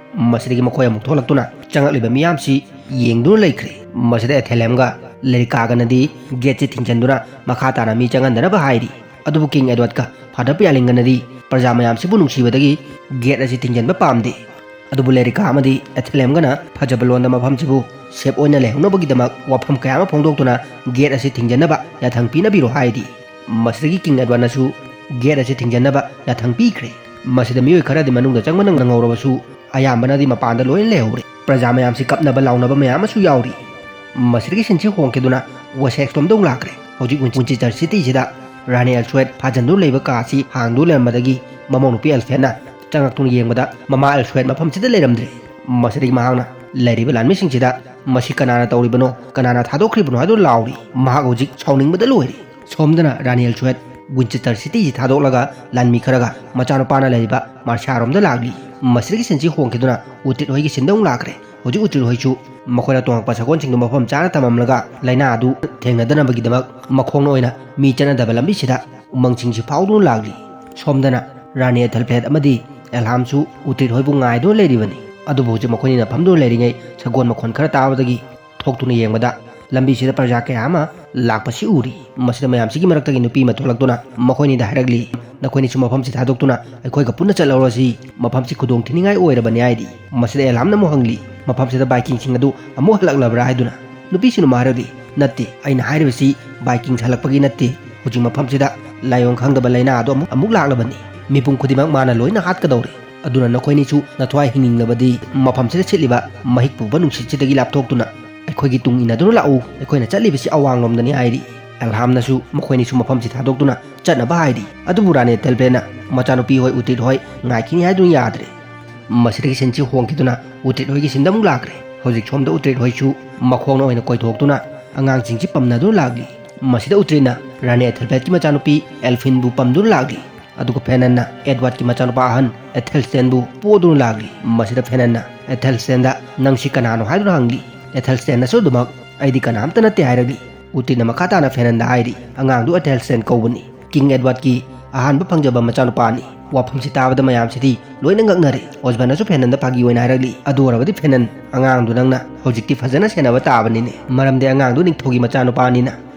ꯃꯁꯤꯗꯒꯤ ꯃꯈꯣꯏ ꯑꯃꯨꯛ ꯊꯣꯛꯂꯛꯇꯨꯅ ꯆꯪꯂꯛꯂꯤꯕ ꯃꯤꯌꯥꯝꯁꯤ ꯌꯦꯡꯗꯨꯅ ꯂꯩꯈ꯭ꯔꯦ꯫ ꯃꯁꯤꯗ ꯑꯦꯊꯦꯂꯦꯝꯒ ꯂꯦꯔꯤꯀꯥꯒꯅꯗꯤ ꯒꯦꯠꯁꯤ ꯊꯤꯡꯖꯤꯟꯗꯨꯅ ꯃꯈꯥ ꯇꯥꯅ ꯃꯤ ꯆꯪꯍꯟꯗꯅꯕ ꯍꯥꯏꯔꯤ꯫ ꯑꯗꯨꯕꯨ ꯀꯤꯡ ꯑꯦꯗꯋꯥꯔꯗꯀ ꯐꯥꯗꯔ ꯄꯤꯌꯥꯂꯤꯡꯒꯅꯗꯤ ꯄ꯭ꯔꯖꯥ ꯃꯌꯥꯝꯁꯤꯕꯨ ꯅꯨꯡꯁꯤꯕꯗꯒꯤ ꯒꯦꯠ ꯑꯁꯤ ꯊꯤꯡꯖꯤꯟꯕ ꯄꯥꯝꯗꯦ꯫ ꯑꯗꯨꯕꯨ ꯂꯦꯔꯤꯀꯥ ꯑꯃꯗꯤ ꯑꯦꯊꯦꯂꯦꯝꯒꯅ ꯐꯖꯕ ꯂꯣꯟꯗ ꯃꯐꯝꯁꯤꯕꯨ ꯁꯦꯞ ꯑꯣꯏꯅ ꯂꯩꯍꯧꯅꯕꯒꯤꯗꯃꯛ ꯋꯥꯐꯝ ꯀꯌꯥ ꯑꯃ ꯐꯣꯡꯗꯣꯛꯇꯨꯅ ꯒꯦꯠ ꯑꯁꯤ ꯊꯤꯡꯖꯤꯟꯅꯕ ꯌꯥꯊꯪ ꯄꯤꯅꯕꯤꯔꯣ ꯍꯥꯏꯔꯤ꯫ ꯃꯁꯤꯗꯒꯤ ꯀꯤꯡ ꯑꯦꯗꯋꯥꯔꯗꯅꯁꯨ ꯒꯦꯠ ꯑꯁꯤ ꯊꯤꯡꯖꯤꯟꯅꯕ ꯌꯥꯊꯪ ꯄꯤꯈ꯭ꯔꯦ꯫ ꯃꯁꯤꯗ ꯃꯤꯑꯣꯏ ꯈꯔꯗꯤ ꯃꯅꯨꯡꯗ ꯆꯪꯕ ꯅꯪꯍꯧꯔꯕꯁꯨ ꯑꯌꯥꯝꯕꯅꯗꯤ ꯃꯄꯥꯟꯗ ꯂꯣꯏꯅ ꯂꯩꯍꯧꯔꯦ꯫ ꯄ꯭ꯔꯖꯥ ꯃꯌꯥꯝꯁꯤ ꯀꯞꯅꯕ ꯂꯥꯎꯅꯕ ꯃꯌꯥꯝ ꯑꯃꯁꯨ ꯌꯥꯎꯔꯤ꯫ ꯃꯁꯤꯗꯒꯤ ꯁꯤꯟꯁꯤ ꯍꯣꯡꯈꯤꯗꯨꯅ ꯋꯦꯁꯦꯛꯁ ꯂꯣꯝꯗ ꯑꯃꯨꯛ ꯂꯥꯛꯈ꯭ꯔꯦ꯫ ꯍꯧꯖꯤꯛ ꯋꯤꯟ-, ꯋꯤꯟꯆꯦꯁꯇꯔ ꯁꯤꯇꯤꯁꯤꯗ ꯔꯥꯅꯤ ꯑꯦꯜꯁꯋꯦꯠ ꯐꯥꯖꯤꯟꯗꯨꯅ ꯂꯩꯕ ꯀꯥꯁꯤ ꯍꯥꯡꯗꯨꯅ ꯂꯩꯔꯝꯕꯗꯒꯤ ꯃꯃꯧ ꯅꯨꯄꯤ ꯑꯦꯜꯐꯦꯟꯅ ꯆꯪꯉꯛꯇꯨꯅ ꯌꯦꯡꯕꯗ ꯃꯃꯥ ꯑꯦꯜꯁꯋꯦꯠ ꯃꯐꯝꯁꯤꯗ ꯂꯩꯔꯝꯗ꯭ꯔꯦ꯫ ꯃꯁꯤꯗꯒꯤ ꯃꯍꯥꯛꯅ ꯂꯩꯔꯤꯕ ꯂꯥꯟꯃꯤꯁꯤꯡꯁꯤꯗ "ꯃꯁꯤ ꯀꯅꯥꯅ ꯇꯧꯔꯤꯕꯅꯣ, ꯀꯅꯥꯅ ꯊꯥꯗꯣꯛꯈ꯭ꯔꯤꯕꯅꯣ?" ꯍꯥꯏꯗꯨꯅ ꯂꯥꯎꯔꯤ꯫ ꯃꯍꯥꯛ ꯍꯧꯖꯤꯛ ꯁꯥꯎꯅꯤꯡꯕꯗ ꯂꯣꯏꯔꯦ꯫ ꯁꯣꯝꯗꯅ ꯔꯥꯅꯤ ꯑꯦꯜꯁꯋꯦꯠ ꯋꯤꯟꯆꯦꯁꯇꯔ ꯁꯤꯇꯤꯁꯤ ꯊꯥꯗꯣꯛꯂꯒ ꯂꯥꯟꯃꯤ ꯈꯔꯒ ꯃꯆꯥꯅꯨꯄꯥꯅ ꯂꯩꯔꯤꯕ ꯃꯥꯔꯁꯤꯌꯥꯔꯣꯝꯗ ꯂꯥꯛꯂꯤ꯫ ꯃꯁꯤꯗꯒꯤ ꯁꯤꯟꯁꯤ ꯍꯣꯡꯈꯤꯗꯨꯅ ꯎꯇ꯭ꯔꯤꯠ ꯍꯣꯏꯒꯤ ꯁꯤꯟꯗ ꯑꯃꯨꯛ ꯂꯥꯛꯈ꯭ꯔꯦ꯫ ꯍꯧꯖꯤꯛ ꯎꯇ꯭ꯔꯤꯠ ꯍꯣꯏꯁꯨ ꯃꯈꯣꯏꯅ ꯇꯣꯡꯉꯛꯄ ꯁꯒꯣꯜꯁꯤꯡꯗꯨ ꯃꯐꯝ ꯆꯥꯅ ꯊꯝꯃꯝꯂꯒ ꯂꯥꯏꯅꯥ ꯑꯗꯨ ꯊꯦꯡꯅꯗꯅꯕꯒꯤꯗꯃꯛ ꯃꯈꯣꯡꯅ ꯑꯣꯏꯅ ꯃꯤ ꯆꯠꯅꯗꯕ ꯂꯝꯕꯤꯁꯤꯗ ꯎꯃꯪꯁꯤꯡꯁꯤ ꯐꯥꯎꯗꯨꯅ ꯂꯥꯛꯂꯤ꯫ ꯁꯣꯝꯗꯅ ꯔꯥꯅꯤ ꯑꯦꯊꯦꯜꯐ꯭ꯂꯦꯠ ꯑꯃꯗꯤ ꯑꯦꯜꯍꯥꯝꯁꯨ ꯎꯇ꯭ꯔꯤꯠ ꯍꯣꯏꯕꯨ ꯉꯥꯏꯗꯨꯅ ꯂꯩꯔꯤꯕꯅꯤ꯫ ꯑꯗꯨꯕꯨ ꯍꯧꯖꯤꯛ ꯃꯈꯣꯏꯅꯤꯅ ꯐꯝꯗꯨꯅ ꯂꯩꯔꯤꯉꯩ ꯁꯒꯣꯜ ꯃꯈꯣꯟ ꯈꯔ ꯇꯥꯕꯗꯒꯤ ꯊꯣꯛꯇꯨꯅ ꯌꯦꯡꯕꯗ ꯂꯝꯕꯤꯁꯤꯗ ꯄ꯭ꯔꯖꯥ ꯀꯌꯥ ꯑꯃ ꯂꯥꯛꯄꯁꯤ ꯎꯔꯤ꯫ ꯃꯁꯤꯗ ꯃꯌꯥꯝꯁꯤꯒꯤ ꯃꯔꯛꯇꯒꯤ ꯅꯨꯄꯤ ꯑꯃ ꯊꯣꯛꯂꯛꯇꯨꯅ ꯃꯈꯣꯏꯅꯤꯗ ꯍꯥꯏꯔꯛꯂꯤ, "ꯅꯈꯣꯏꯅꯤꯁꯨ ꯃꯐꯝꯁꯤ ꯊꯥꯗꯣꯛꯇꯨꯅ ꯑꯩꯈꯣꯏꯒ ꯄꯨꯟꯅ ꯆꯠꯍꯧꯔꯁꯤ, ꯃꯐꯝꯁꯤ ꯈꯨꯗꯣꯡ ꯊꯤꯅꯤꯡꯉꯥꯏ ꯑꯣꯏꯔꯕꯅꯤ" ꯍꯥꯏꯔꯤ꯫ ꯃꯁꯤꯗ ꯑꯦꯜꯍꯥꯝꯅ ꯑꯃꯨꯛ ꯍꯪꯂꯤ, "ꯃꯐꯝꯁꯤꯗ ꯚꯥꯏꯀꯤꯡꯁꯤꯡ ꯑꯗꯨ ꯑꯃꯨꯛ ꯍꯜꯂꯛꯂꯕ꯭ꯔꯥ?" ꯍꯥꯏꯗꯨꯅ꯫ ꯅꯨꯄꯤꯁꯤꯡꯅ ꯑꯃꯨꯛ ꯍꯥꯏꯔꯛꯂꯤ, "ꯅꯠꯇꯦ, ꯑꯩꯅ ꯍꯥꯏꯔꯤꯕꯁꯤ ꯚꯥꯏꯀꯤꯡꯁ ꯍꯜꯂꯛꯄꯒꯤ ꯅꯠꯇꯦ꯫ ꯍꯧꯖꯤꯛ ꯃꯐꯝꯁꯤꯗ ꯂꯥꯏꯑꯣꯡ ꯈꯪꯗꯕ ꯂꯥꯏꯅꯥ ꯑꯗꯨ ꯑꯃꯨꯛ, ꯑꯃꯨꯛ ꯂꯥꯛꯂꯕꯅꯤ꯫ ꯃꯤꯄꯨꯝ ꯈꯨꯗꯤꯡꯃꯛ ꯃꯥꯅ ꯂꯣꯏꯅ ꯍꯥꯠꯀꯗꯧꯔꯦ꯫ ꯑꯗꯨꯅ ꯅꯈꯣꯏꯅꯤꯁꯨ ꯅꯊ꯭ꯋꯥꯏ ꯍꯤꯡꯅꯤꯡꯂꯕꯗꯤ ꯃꯐꯝꯁꯤꯗ ꯁꯤꯠꯂꯤꯕ ꯃꯍꯤꯛ ꯄꯨꯕ ꯅꯨꯡꯁꯤꯠꯁꯤꯗꯒꯤ ꯂꯥꯞꯊꯣꯛꯇꯨꯅ ꯑꯩꯈꯣꯏꯒꯤ ꯇꯨꯡ ꯏꯟꯅꯗꯨꯅ ꯂꯥꯛꯎ꯫ ꯑꯩꯈꯣꯏꯅ ꯆꯠꯂꯤꯕꯁꯤ ꯑꯋꯥꯡꯂꯣꯝꯗꯅꯤ" ꯍꯥꯏꯔꯤ꯫ ꯑꯦꯜꯍꯥꯝꯅꯁꯨ ꯃꯈꯣꯏꯅꯤꯁꯨ ꯃꯐꯝꯁꯤ ꯊꯥꯗꯣꯛꯇꯨꯅ ꯆꯠꯅꯕ ꯍꯥꯏꯔꯤ꯫ ꯑꯗꯨꯕꯨ ꯔꯥꯅꯤ ꯑꯦꯊꯦꯜꯐ꯭ꯂꯦꯠꯅ ꯃꯆꯥꯅꯨꯄꯤ ꯍꯣꯏ ꯎꯇ꯭ꯔꯤꯠ ꯍꯣꯏ ꯉꯥꯏꯈꯤꯅꯤ ꯍꯥꯏꯗꯨꯅ ꯌꯥꯗ꯭ꯔꯦ꯫ ꯃꯁꯤꯗꯒꯤ ꯁꯤꯟꯁꯤ ꯍꯣꯡꯈꯤꯗꯨꯅ ꯎꯇ꯭ꯔꯤꯠ ꯍꯣꯏꯒꯤ ꯁꯤꯟꯗ ꯑꯃꯨꯛ ꯂꯥꯛꯈ꯭ꯔꯦ꯫ ꯍꯧꯖꯤꯛ ꯁꯣꯝꯗ ꯎꯇ꯭ꯔꯤꯠ ꯍꯣꯏꯁꯨ ꯃꯈꯣꯡꯅ ꯑꯣꯏꯅ ꯀꯣꯏꯊꯣꯛꯇꯨꯅ ꯑꯉꯥꯡꯁꯤꯡꯁꯤ ꯄꯝꯅꯗꯨꯅ ꯂꯥꯛꯂꯤ꯫ ꯃꯁꯤꯗ ꯎꯇ꯭ꯔꯤꯠꯅ ꯔꯥꯅꯤ ꯑꯦꯊꯦꯜꯐ꯭ꯂꯦꯠꯀꯤ ꯃꯆꯥꯅꯨꯄꯤ ꯑꯦꯜꯐꯤꯟꯕꯨ ꯄꯝꯗꯨꯅ ꯂꯥꯛꯂꯤ꯫ ꯑꯗꯨꯒ ꯐꯦꯅꯟꯅ ꯑꯦꯗꯋꯥꯔꯗꯀꯤ ꯃꯆꯥꯅꯨꯄꯥ ꯑꯍꯟ ꯑꯦꯊꯦꯜꯁꯇꯦꯟꯕꯨ ꯄꯣꯗꯨꯅ ꯂꯥꯛꯂꯤ꯫ ꯃꯁꯤꯗ ꯐꯦꯅꯟꯅ ꯑꯦꯊꯦꯜꯁꯇꯦꯟꯗ, "ꯅꯪꯁꯤ ꯀꯅꯥꯅꯣ?" ꯍꯥꯏꯗꯨꯅ ꯍꯪꯂꯤ꯫ ꯑꯦꯊꯦꯜꯁꯇꯦꯟꯅꯁꯨ ꯑꯗꯨꯃꯛ, "ꯑꯩꯗꯤ ꯀꯅꯥꯝꯇ ꯅꯠꯇꯦ" ꯍꯥꯏꯔꯛꯂꯤ꯫ ꯎꯇ꯭ꯔꯤꯠꯅ ꯃꯈꯥ ꯇꯥꯅ ꯐꯦꯅꯟꯗ ꯍꯥꯏꯔꯤ, "ꯑꯉꯥꯡꯗꯨ ꯑꯦꯊꯦꯜꯁꯇꯦꯟ ꯀꯧꯕꯅꯤ꯫ ꯀꯤꯡ ꯑꯦꯗꯋꯥꯔꯗꯀꯤ ꯑꯍꯥꯟꯕ ꯐꯪꯖꯕ ꯃꯆꯥꯅꯨꯄꯥꯅꯤ"꯫ ꯋꯥꯐꯝꯁꯤ ꯇꯥꯕꯗ ꯃꯌꯥꯝꯁꯤꯗꯤ ꯂꯣꯏꯅ ꯉꯛꯅꯔꯦ꯫ ꯑꯣꯁꯕꯟꯅꯁꯨ ꯐꯦꯅꯟꯗ ꯐꯥꯒꯤ ꯑꯣꯏꯅ ꯍꯥꯏꯔꯛꯂꯤ, "ꯑꯗꯨ ꯑꯣꯏꯔꯕꯗꯤ ꯐꯦꯅꯟ, ꯑꯉꯥꯡꯗꯨ ꯅꯪꯅ ꯍꯧꯖꯤꯛꯇꯤ ꯐꯖꯅ ꯁꯦꯟꯅꯕ ꯇꯥꯕꯅꯤꯅꯦ, ꯃꯔꯝꯗꯤ ꯑꯉꯥꯡꯗꯨ ꯅꯤꯡꯊꯧꯒꯤ ꯃꯆꯥꯅꯨꯄꯥꯅꯤꯅ꯫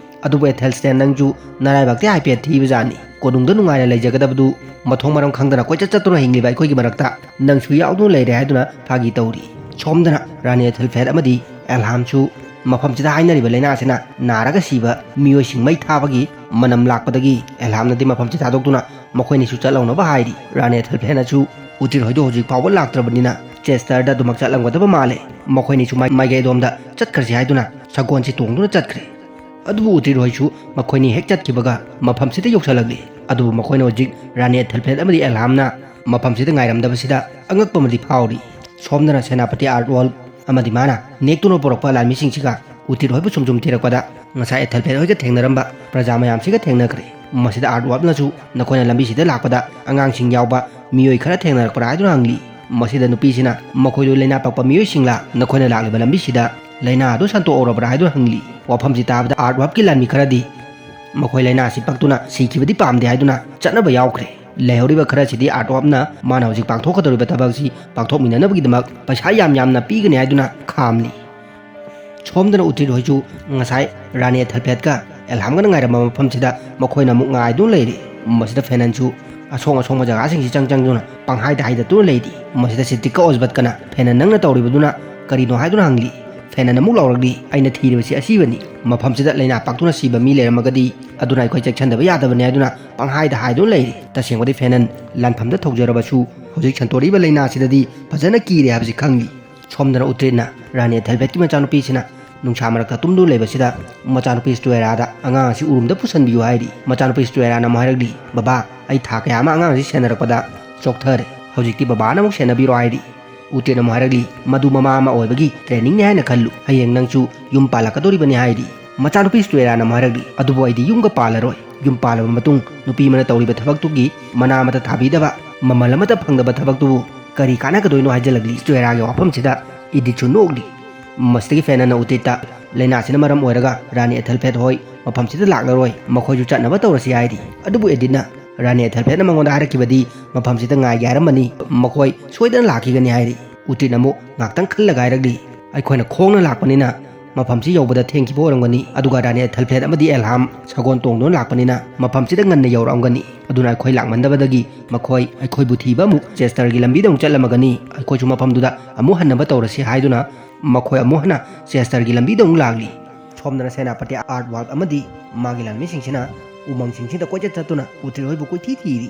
ꯑꯗꯨꯕꯨ ꯑꯦꯊꯦꯜꯁꯇꯦꯟ, ꯅꯪꯁꯨ ꯅꯔꯥꯏꯕꯛꯇꯤ ꯍꯥꯏꯐꯦꯠ ꯊꯤꯕꯖꯥꯠꯅꯤ꯫ ꯀꯣꯅꯨꯡꯗ ꯅꯨꯡꯉꯥꯏꯅ ꯂꯩꯖꯒꯗꯕꯗꯨ ꯃꯊꯣꯡ ꯃꯔꯝ ꯈꯪꯗꯅ ꯀꯣꯏꯆꯠ ꯆꯠꯇꯨꯅ ꯍꯤꯡꯂꯤꯕ ꯑꯩꯈꯣꯏꯒꯤ ꯃꯔꯛꯇ ꯅꯪꯁꯨ ꯌꯥꯎꯗꯨꯅ ꯂꯩꯔꯦ" ꯍꯥꯏꯗꯨꯅ ꯐꯥꯒꯤ ꯇꯧꯔꯤ꯫ ꯁꯣꯝꯗꯅ ꯔꯥꯅꯤ ꯑꯦꯊꯦꯜꯐ꯭ꯂꯦꯠ ꯑꯃꯗꯤ ꯑꯦꯜꯍꯥꯝꯁꯨ ꯃꯐꯝꯁꯤꯗ ꯍꯥꯏꯅꯔꯤꯕ ꯂꯥꯏꯅꯥꯁꯤꯅ ꯅꯥꯔꯒ ꯁꯤꯕ ꯃꯤꯑꯣꯏꯁꯤꯡ ꯃꯩ ꯊꯥꯕꯒꯤ ꯃꯅꯝ ꯂꯥꯛꯄꯗꯒꯤ ꯑꯦꯜꯍꯥꯝꯅꯗꯤ ꯃꯐꯝꯁꯤ ꯊꯥꯗꯣꯛꯇꯨꯅ ꯃꯈꯣꯏꯅꯤꯁꯨ ꯆꯠꯍꯧꯅꯕ ꯍꯥꯏꯔꯤ꯫ ꯔꯥꯅꯤ ꯑꯦꯊꯦꯜꯐ꯭ꯂꯦꯠꯅꯁꯨ ꯎꯇ꯭ꯔꯤꯠ ꯍꯣꯏꯗꯣ ꯍꯧꯖꯤꯛ ꯐꯥꯎꯕ ꯂꯥꯛꯇ꯭ꯔꯕꯅꯤꯅ ꯆꯦꯁꯇꯔꯗ ꯑꯗꯨꯃꯛ ꯆꯠꯂꯝꯒꯗꯕ ꯃꯥꯜꯂꯦ꯫ ꯃꯈꯣꯏꯅꯤꯁꯨ ꯃꯥꯏ-, ꯃꯥꯏꯀꯩ ꯑꯗꯣꯝꯗ ꯆꯠꯈ꯭ꯔꯁꯤ ꯍꯥꯏꯗꯨꯅ ꯁꯒꯣꯜꯁꯤ ꯇꯣꯡꯗꯨꯅ ꯆꯠꯈ꯭ꯔꯦ꯫ ꯑꯗꯨꯕꯨ ꯎꯇ꯭ꯔꯤꯠ ꯍꯣꯏꯁꯨ ꯃꯈꯣꯏꯅꯤ ꯍꯦꯛ ꯆꯠꯈꯤꯕꯒ ꯃꯐꯝꯁꯤꯗ ꯌꯧꯁꯜꯂꯛꯂꯤ꯫ ꯑꯗꯨꯕꯨ ꯃꯈꯣꯏꯅ ꯍꯧꯖꯤꯛ ꯔꯥꯅꯤ ꯑꯦꯊꯦꯜꯐꯦꯠ ꯑꯃꯗꯤ ꯑꯦꯜꯍꯥꯝꯅ ꯃꯐꯝꯁꯤꯗ ꯉꯥꯏꯔꯝꯗꯕꯁꯤꯗ ꯑꯉꯛꯄ ꯑꯃꯗꯤ ꯐꯥꯎꯔꯤ꯫ ꯁꯣꯝꯗꯅ ꯁꯦꯅꯥꯄꯇꯤ ꯑꯥꯔꯠ ꯋꯥꯔꯜ ꯑꯃꯗꯤ ꯃꯥꯅ ꯅꯦꯛꯇꯨꯅ ꯄꯨꯔꯛꯄ ꯂꯥꯟꯃꯤꯁꯤꯡꯁꯤꯒ ꯎꯇ꯭ꯔꯤꯠ ꯍꯣꯏꯕꯨ ꯁꯨꯝ ꯁꯨꯝ ꯊꯤꯔꯛꯄꯗ ꯉꯁꯥꯏ ꯑꯦꯊꯦꯜꯐꯦꯠ ꯍꯣꯏꯒ ꯊꯦꯡꯅꯔꯝꯕ ꯄ꯭ꯔꯖꯥ ꯃꯌꯥꯝꯁꯤꯒ ꯊꯦꯡꯅꯈ꯭ꯔꯦ꯫ ꯃꯁꯤꯗ ꯑꯥꯔꯠ ꯋꯥꯔꯜꯅꯁꯨ ꯅꯈꯣꯏꯅ ꯂꯝꯕꯤꯁꯤꯗ ꯂꯥꯛꯄꯗ ꯑꯉꯥꯡꯁꯤꯡ ꯌꯥꯎꯕ ꯃꯤꯑꯣꯏ ꯈꯔ ꯊꯦꯡꯅꯔꯛꯄ꯭ꯔꯥ ꯍꯥꯏꯗꯨꯅ ꯍꯪꯂꯤ꯫ ꯃꯁꯤꯗ ꯅꯨꯄꯤꯁꯤꯅ ꯃꯈꯣꯏꯗꯨ ꯂꯥꯏꯅꯥ ꯄꯛꯄ ꯃꯤꯑꯣꯏꯁꯤꯡꯂꯥ, ꯅꯈꯣꯏꯅ ꯂꯥꯛꯂꯤꯕ ꯂꯝꯕꯤꯁꯤꯗ ꯂꯥꯏꯅꯥ ꯑꯗꯨ ꯁꯟꯗꯣꯛꯍꯧꯔꯕ꯭ꯔꯥ ꯍꯥꯏꯗꯨꯅ ꯍꯪꯂꯤ꯫ ꯋꯥꯐꯝꯁꯤ ꯇꯥꯕꯗ ꯑꯥꯔꯠ ꯋꯥꯔꯜꯀꯤ ꯂꯥꯟꯃꯤ ꯈꯔꯗꯤ ꯃꯈꯣꯏ ꯂꯥꯏꯅꯥꯁꯤ ꯄꯛꯇꯨꯅ ꯁꯤꯈꯤꯕꯗꯤ ꯄꯥꯝꯗꯦ ꯍꯥꯏꯗꯨꯅ ꯆꯠꯅꯕ ꯌꯥꯎꯈ꯭ꯔꯦ꯫ ꯂꯩꯍꯧꯔꯤꯕ ꯈꯔꯁꯤꯗꯤ ꯑꯥꯔꯠ ꯋꯥꯔꯜꯅ ꯃꯥꯅ ꯍꯧꯖꯤꯛ ꯄꯥꯡꯊꯣꯛꯀꯗꯧꯔꯤꯕ ꯊꯕꯛꯁꯤ ꯄꯥꯡꯊꯣꯛꯃꯤꯟꯅꯅꯕꯒꯤꯗꯃꯛ ꯄꯩꯁꯥ ꯌꯥꯝ ꯌꯥꯝꯅ ꯄꯤꯒꯅꯤ ꯍꯥꯏꯗꯨꯅ ꯈꯥꯝꯂꯤ꯫ ꯁꯣꯝꯗꯅ ꯎꯇ꯭ꯔꯤꯠ ꯍꯣꯏꯁꯨ ꯉꯁꯥꯏ ꯔꯥꯅꯤ ꯑꯦꯊꯦꯜꯐꯦꯠꯀ ꯑꯦꯜꯍꯥꯝꯒꯅ ꯉꯥꯏꯔꯝꯕ ꯃꯐꯝꯁꯤꯗ ꯃꯈꯣꯏꯅ ꯑꯃꯨꯛ ꯉꯥꯏꯗꯨꯅ ꯂꯩꯔꯤ꯫ ꯃꯁꯤꯗ ꯐꯦꯅꯟꯁꯨ ꯑꯁꯣꯡ ꯑꯁꯣꯡꯕ ꯖꯒꯥꯁꯤꯡꯁꯤ ꯆꯪ ꯆꯪꯗꯨꯅ ꯄꯪꯍꯥꯏꯗ ꯍꯥꯏꯗꯠꯇꯨꯅ ꯂꯩꯔꯤ꯫ ꯃꯁꯤꯗ ꯁꯤꯗ꯭ꯔꯤꯛꯀ ꯑꯣꯖꯕꯠꯀꯅ ꯐꯦꯅꯟ, ꯅꯪꯅ ꯇꯧꯔꯤꯕꯗꯨꯅ ꯀꯔꯤꯅꯣ ꯍꯥꯏꯗꯨꯅ ꯍꯪꯂꯤ꯫ ꯐꯦꯅꯟ ꯑꯃꯨꯛ ꯂꯥꯎꯔꯛꯂꯤ, ꯑꯩꯅ ꯊꯤꯔꯤꯕꯁꯤ ꯑꯁꯤꯕꯅꯤ꯫ ꯃꯐꯝꯁꯤꯗ ꯂꯥꯏꯅꯥ ꯄꯛꯇꯨꯅ ꯁꯤꯕ ꯃꯤ ꯂꯩꯔꯝꯃꯒꯗꯤ ꯑꯗꯨꯅ ꯑꯩꯈꯣꯏ ꯆꯦꯛꯁꯤꯟꯗꯕ ꯌꯥꯗꯕꯅꯤ ꯍꯥꯏꯗꯨꯅ ꯄꯪꯍꯥꯏꯗ ꯍꯥꯏꯗꯨꯅ ꯂꯩꯔꯤ꯫ ꯇꯁꯦꯡꯕꯗꯤ ꯐꯦꯅꯟ ꯂꯥꯟꯐꯝꯗ ꯊꯧꯖꯔꯕꯁꯨ ꯍꯧꯖꯤꯛ ꯁꯟꯇꯣꯔꯛꯏꯕ ꯂꯥꯏꯅꯥꯁꯤꯗꯗꯤ ꯐꯖꯅ ꯀꯤꯔꯦ ꯍꯥꯏꯕꯁꯤ ꯈꯪꯂꯤ꯫ ꯁꯣꯝꯗꯅ ꯎꯇ꯭ꯔꯤꯠꯅ ꯔꯥꯅꯤ ꯑꯦꯊꯦꯜꯐꯦꯠꯀꯤ ꯃꯆꯥꯅꯨꯄꯤꯁꯤꯅ ꯅꯨꯡꯁꯥ ꯃꯔꯛꯇ ꯇꯨꯝꯗꯨꯅ ꯂꯩꯕꯁꯤꯗ ꯃꯆꯥꯅꯨꯄꯤ ꯁ꯭ꯇꯨꯑꯦꯔꯥꯗ ꯑꯉꯥꯡ ꯑꯁꯤ ꯎꯔꯨꯝꯗ ꯄꯨꯁꯟꯕꯤꯌꯨ ꯍꯥꯏꯔꯤ꯫ ꯃꯆꯥꯅꯨꯄꯤ ꯁ꯭ꯇꯨꯑꯦꯔꯥꯅ ꯑꯃꯨꯛ ꯍꯥꯏꯔꯛꯂꯤ, "ꯕꯕꯥ, ꯑꯩ ꯊꯥ ꯀꯌꯥ ꯑꯃ ꯑꯉꯥꯡ ꯑꯁꯤ ꯁꯦꯟꯅꯔꯛꯄꯗ ꯆꯣꯛꯊꯔꯦ꯫ ꯍꯧꯖꯤꯛꯇꯤ ꯕꯕꯥꯅ ꯑꯃꯨꯛ ꯁꯦꯟꯅꯕꯤꯔꯣ" ꯍꯥꯏꯔꯤ꯫ ꯎꯇ꯭ꯔꯤꯠꯅ ꯑꯃꯨꯛ ꯍꯥꯏꯔꯛꯂꯤ, "ꯃꯗꯨ ꯃꯃꯥ ꯑꯃ ꯑꯣꯏꯕꯒꯤ ꯇ꯭ꯔꯦꯅꯤꯡꯅꯤ ꯍꯥꯏꯅ ꯈꯜꯂꯨ꯫ ꯍꯌꯦꯡ ꯅꯪꯁꯨ ꯌꯨꯝ ꯄꯥꯜꯂꯛꯀꯗꯧꯔꯤꯕꯅꯤ" ꯍꯥꯏꯔꯤ꯫ ꯃꯆꯥꯅꯨꯄꯤ ꯁ꯭ꯇꯨꯑꯦꯔꯥꯅ ꯑꯃꯨꯛ ꯍꯥꯏꯔꯛꯂꯤ, "ꯑꯗꯨꯕꯨ ꯑꯩꯗꯤ ꯌꯨꯝꯒ ꯄꯥꯜꯂꯔꯣꯏ꯫ ꯌꯨꯝ ꯄꯥꯜꯂꯕ ꯃꯇꯨꯡ ꯅꯨꯄꯤ ꯑꯃꯅ ꯇꯧꯔꯤꯕ ꯊꯕꯛꯇꯨꯒꯤ ꯃꯅꯥ ꯑꯃꯠꯇ ꯊꯥꯕꯤꯗꯕ, ꯃꯃꯜ ꯑꯃꯠꯇ ꯐꯪꯗꯕ ꯊꯕꯛꯇꯨꯕꯨ ꯀꯔꯤ ꯀꯥꯟꯅꯒꯗꯣꯏꯅꯣ?" ꯍꯥꯏꯖꯤꯜꯂꯛꯂꯤ꯫ ꯁ꯭ꯇꯨꯑꯦꯔꯥꯒꯤ ꯋꯥꯐꯝꯁꯤꯗ ꯏꯗꯤꯠꯁꯨ ꯅꯣꯛꯂꯤ꯫ ꯃꯁꯤꯗꯒꯤ ꯐꯦꯅꯟꯅ ꯎꯇ꯭ꯔꯤꯠꯇ, "ꯂꯥꯏꯅꯥꯁꯤꯅ ꯃꯔꯝ ꯑꯣꯏꯔꯒ ꯔꯥꯅꯤ ꯑꯦꯊꯦꯜꯐꯦꯠ ꯍꯣꯏ ꯃꯐꯝꯁꯤꯗ ꯂꯥꯛꯂꯔꯣꯏ, ꯃꯈꯣꯏꯁꯨ ꯆꯠꯅꯕ ꯇꯧꯔꯁꯤ" ꯍꯥꯏꯔꯤ꯫ ꯑꯗꯨꯕꯨ ꯏꯗꯤꯠꯅ, "ꯔꯥꯅꯤ ꯑꯦꯊꯦꯜꯐꯦꯠꯅ ꯃꯉꯣꯟꯗ ꯍꯥꯏꯔꯛꯈꯤꯕꯗꯤ ꯃꯐꯝꯁꯤꯗ ꯉꯥꯏꯒꯦ ꯍꯥꯏꯔꯝꯕꯅꯤ, ꯃꯈꯣꯏ ꯁꯣꯏꯗꯅ ꯂꯥꯛꯈꯤꯒꯅꯤ" ꯍꯥꯏꯔꯤ꯫ ꯎꯇ꯭ꯔꯤꯠꯅ ꯑꯃꯨꯛ ꯉꯥꯛꯇꯪ ꯈꯜꯂꯒ ꯍꯥꯏꯔꯛꯂꯤ, "ꯑꯩꯈꯣꯏꯅ ꯈꯣꯡꯅ ꯂꯥꯛꯄꯅꯤꯅ ꯃꯐꯝꯁꯤ ꯌꯧꯕꯗ ꯊꯦꯡꯈꯤꯕ ꯑꯣꯏꯔꯝꯒꯅꯤ, ꯑꯗꯨꯒ ꯔꯥꯅꯤ ꯑꯦꯊꯦꯜꯐꯦꯠ ꯑꯃꯗꯤ ꯑꯦꯜꯍꯥꯝ ꯁꯒꯣꯜ ꯇꯣꯡꯗꯨꯅ ꯂꯥꯛꯄꯅꯤꯅ ꯃꯐꯝꯁꯤꯗ ꯉꯟꯅ ꯌꯧꯔꯛꯑꯝꯒꯅꯤ꯫ ꯑꯗꯨꯅ ꯑꯩꯈꯣꯏ ꯂꯥꯛꯃꯟꯗꯕꯗꯒꯤ ꯃꯈꯣꯏ ꯑꯩꯈꯣꯏꯕꯨ ꯊꯤꯕ ꯑꯃꯨꯛ ꯆꯦꯁꯇꯔꯒꯤ ꯂꯝꯕꯤꯗ ꯑꯃꯨꯛ ꯆꯠꯂꯝꯃꯒꯅꯤ, ꯑꯩꯈꯣꯏꯁꯨ ꯃꯐꯝꯗꯨꯗ ꯑꯃꯨꯛ ꯍꯟꯅꯕ ꯇꯧꯔꯁꯤ" ꯍꯥꯏꯗꯨꯅ ꯃꯈꯣꯏ ꯑꯃꯨꯛ ꯍꯟꯅ ꯆꯦꯁꯇꯔꯒꯤ ꯂꯝꯕꯤꯗ ꯑꯃꯨꯛ ꯂꯥꯛꯂꯤ꯫ ꯁꯣꯝꯗꯅ ꯁꯦꯅꯥꯄꯇꯤ ꯑꯥꯔꯠ ꯋꯥꯔꯜ ꯑꯃꯗꯤ ꯃꯥꯒꯤ ꯂꯥꯟꯃꯤꯁꯤꯡꯁꯤꯅ ꯎꯃꯪꯁꯤꯡꯁꯤꯗ ꯀꯣꯏꯆꯠ ꯆꯠꯇꯨꯅ ꯎꯇ꯭ꯔꯤꯠ ꯍꯣꯏꯕꯨ ꯀꯣꯏꯊꯤ ꯊꯤꯔꯤ꯫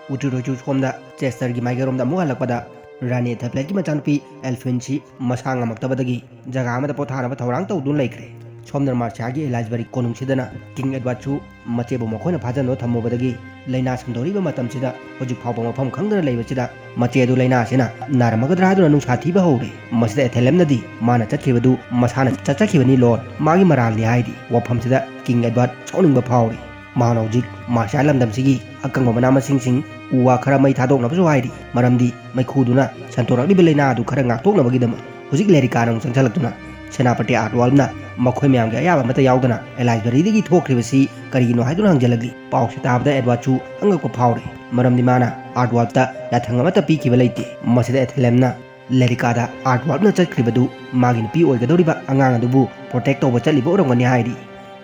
ꯎꯇ꯭ꯔꯤꯠ ꯍꯣꯏꯁꯨ ꯁꯣꯝꯗ ꯆꯦꯁꯇꯔꯒꯤ ꯃꯥꯏꯀꯩꯔꯣꯝꯗ ꯑꯃꯨꯛ ꯍꯜꯂꯛꯄꯗ ꯔꯥꯅꯤ ꯑꯦꯊꯦꯜꯐ꯭ꯂꯦꯠꯀꯤ ꯃꯆꯥꯅꯨꯄꯤ ꯑꯦꯜꯐ꯭ꯋꯤꯟꯁꯤ ꯃꯁꯥ ꯉꯝꯃꯛꯇꯕꯗꯒꯤ ꯖꯒꯥ ꯑꯃꯗ ꯄꯣꯊꯥꯅꯕ ꯊꯧꯔꯥꯡ ꯇꯧꯗꯨꯅ ꯂꯩꯈ꯭ꯔꯦ꯫ ꯁꯣꯝꯗꯅ ꯃꯥꯔꯁꯤꯌꯥꯒꯤ ꯑꯦꯂꯥꯏꯁꯕꯔꯤ ꯀꯣꯅꯨꯡꯁꯤꯗꯅ ꯀꯤꯡ ꯑꯦꯗꯋꯥꯔꯗꯁꯨ ꯃꯆꯦꯕꯨ ꯃꯈꯣꯏꯅ ꯐꯥꯖꯅꯕ ꯊꯝꯃꯨꯕꯗꯒꯤ ꯂꯥꯏꯅꯥ ꯁꯟꯗꯣꯔꯛꯏꯕ ꯃꯇꯝꯁꯤꯗ ꯍꯧꯖꯤꯛ ꯐꯥꯎꯕ ꯃꯐꯝ ꯈꯪꯗꯅ ꯂꯩꯕꯁꯤꯗ ꯃꯆꯦ ꯑꯗꯨ ꯂꯥꯏꯅꯥ ꯑꯁꯤꯅ ꯅꯥꯔꯝꯃꯒꯗ꯭ꯔꯥ ꯍꯥꯏꯗꯨꯅ ꯅꯨꯡꯁꯥ ꯊꯤꯕ ꯍꯧꯔꯦ꯫ ꯃꯁꯤꯗ ꯑꯦꯊꯦꯂꯦꯝꯅꯗꯤ ꯃꯥꯅ ꯆꯠꯈꯤꯕꯗꯨ ꯃꯁꯥꯅ ꯆꯠꯆꯈꯤꯕꯅꯤ ꯂꯣꯔꯗ, ꯃꯥꯒꯤ ꯃꯔꯥꯜꯅꯤ ꯍꯥꯏꯔꯤ꯫ ꯋꯥꯐꯝꯁꯤꯗ ꯀꯤꯡ ꯑꯦꯗꯋꯥꯔꯗ ꯁꯥꯎꯅꯤꯡꯕ ꯐꯥꯎꯔꯤ꯫ ꯃꯍꯥꯛꯅ ꯍꯧꯖꯤꯛ ꯃꯥꯔꯁꯤꯌꯥ ꯂꯝꯗꯝꯁꯤꯒꯤ ꯑꯀꯪꯕ ꯃꯅꯥ ꯃꯁꯤꯡꯁꯤꯡ, ꯎ ꯋꯥ ꯈꯔ ꯃꯩ ꯊꯥꯗꯣꯛꯅꯕꯁꯨ ꯍꯥꯏꯔꯤ, ꯃꯔꯝꯗꯤ ꯃꯩꯈꯨꯗꯨꯅ ꯁꯟꯗꯣꯔꯛꯂꯤꯕ ꯂꯥꯏꯅꯥ ꯑꯗꯨ ꯈꯔ ꯉꯥꯛꯊꯣꯛꯅꯕꯒꯤꯗꯃꯛ꯫ ꯍꯧꯖꯤꯛ ꯂꯦꯔꯤꯀꯥꯅ ꯑꯃꯨꯛ ꯆꯪꯁꯤꯜꯂꯛꯇꯨꯅ ꯁꯦꯅꯥꯄꯇꯤ ꯑꯥꯔꯠꯋꯥꯜꯅ ꯃꯈꯣꯏ ꯃꯌꯥꯝꯒꯤ ꯑꯌꯥꯕ ꯑꯃꯠꯇ ꯌꯥꯎꯗꯅ ꯑꯦꯂꯥꯏꯁꯕꯔꯤꯗꯒꯤ ꯊꯣꯛꯈ꯭ꯔꯤꯕꯁꯤ ꯀꯔꯤꯒꯤꯅꯣ ꯍꯥꯏꯗꯨꯅ ꯍꯪꯖꯜꯂꯛꯂꯤ꯫ ꯄꯥꯎꯁꯤ ꯇꯥꯕꯗ ꯑꯦꯗꯋꯥꯔꯗꯁꯨ ꯑꯉꯛꯄ ꯐꯥꯎꯔꯦ, ꯃꯔꯝꯗꯤ ꯃꯥꯅ ꯑꯥꯔꯠꯋꯥꯜꯇ ꯌꯥꯊꯪ ꯑꯃꯠꯇ ꯄꯤꯈꯤꯕ ꯂꯩꯇꯦ꯫ ꯃꯁꯤꯗ ꯑꯦꯊꯦꯂꯦꯝꯅ ꯂꯦꯔꯤꯀꯥꯗ ꯑꯥꯔꯠꯋꯥꯜꯅ ꯆꯠꯈ꯭ꯔꯤꯕꯗꯨ ꯃꯥꯒꯤ ꯅꯨꯄꯤ ꯑꯣꯏꯒꯗꯧꯔꯤꯕ ꯑꯉꯥꯡ ꯑꯗꯨꯕꯨ ꯄ꯭ꯔꯣꯇꯦꯛ ꯇꯧꯕ ꯆꯠꯂꯤꯕ ꯑꯣꯏꯔꯝꯒꯅꯤ ꯍꯥꯏꯔꯤ꯫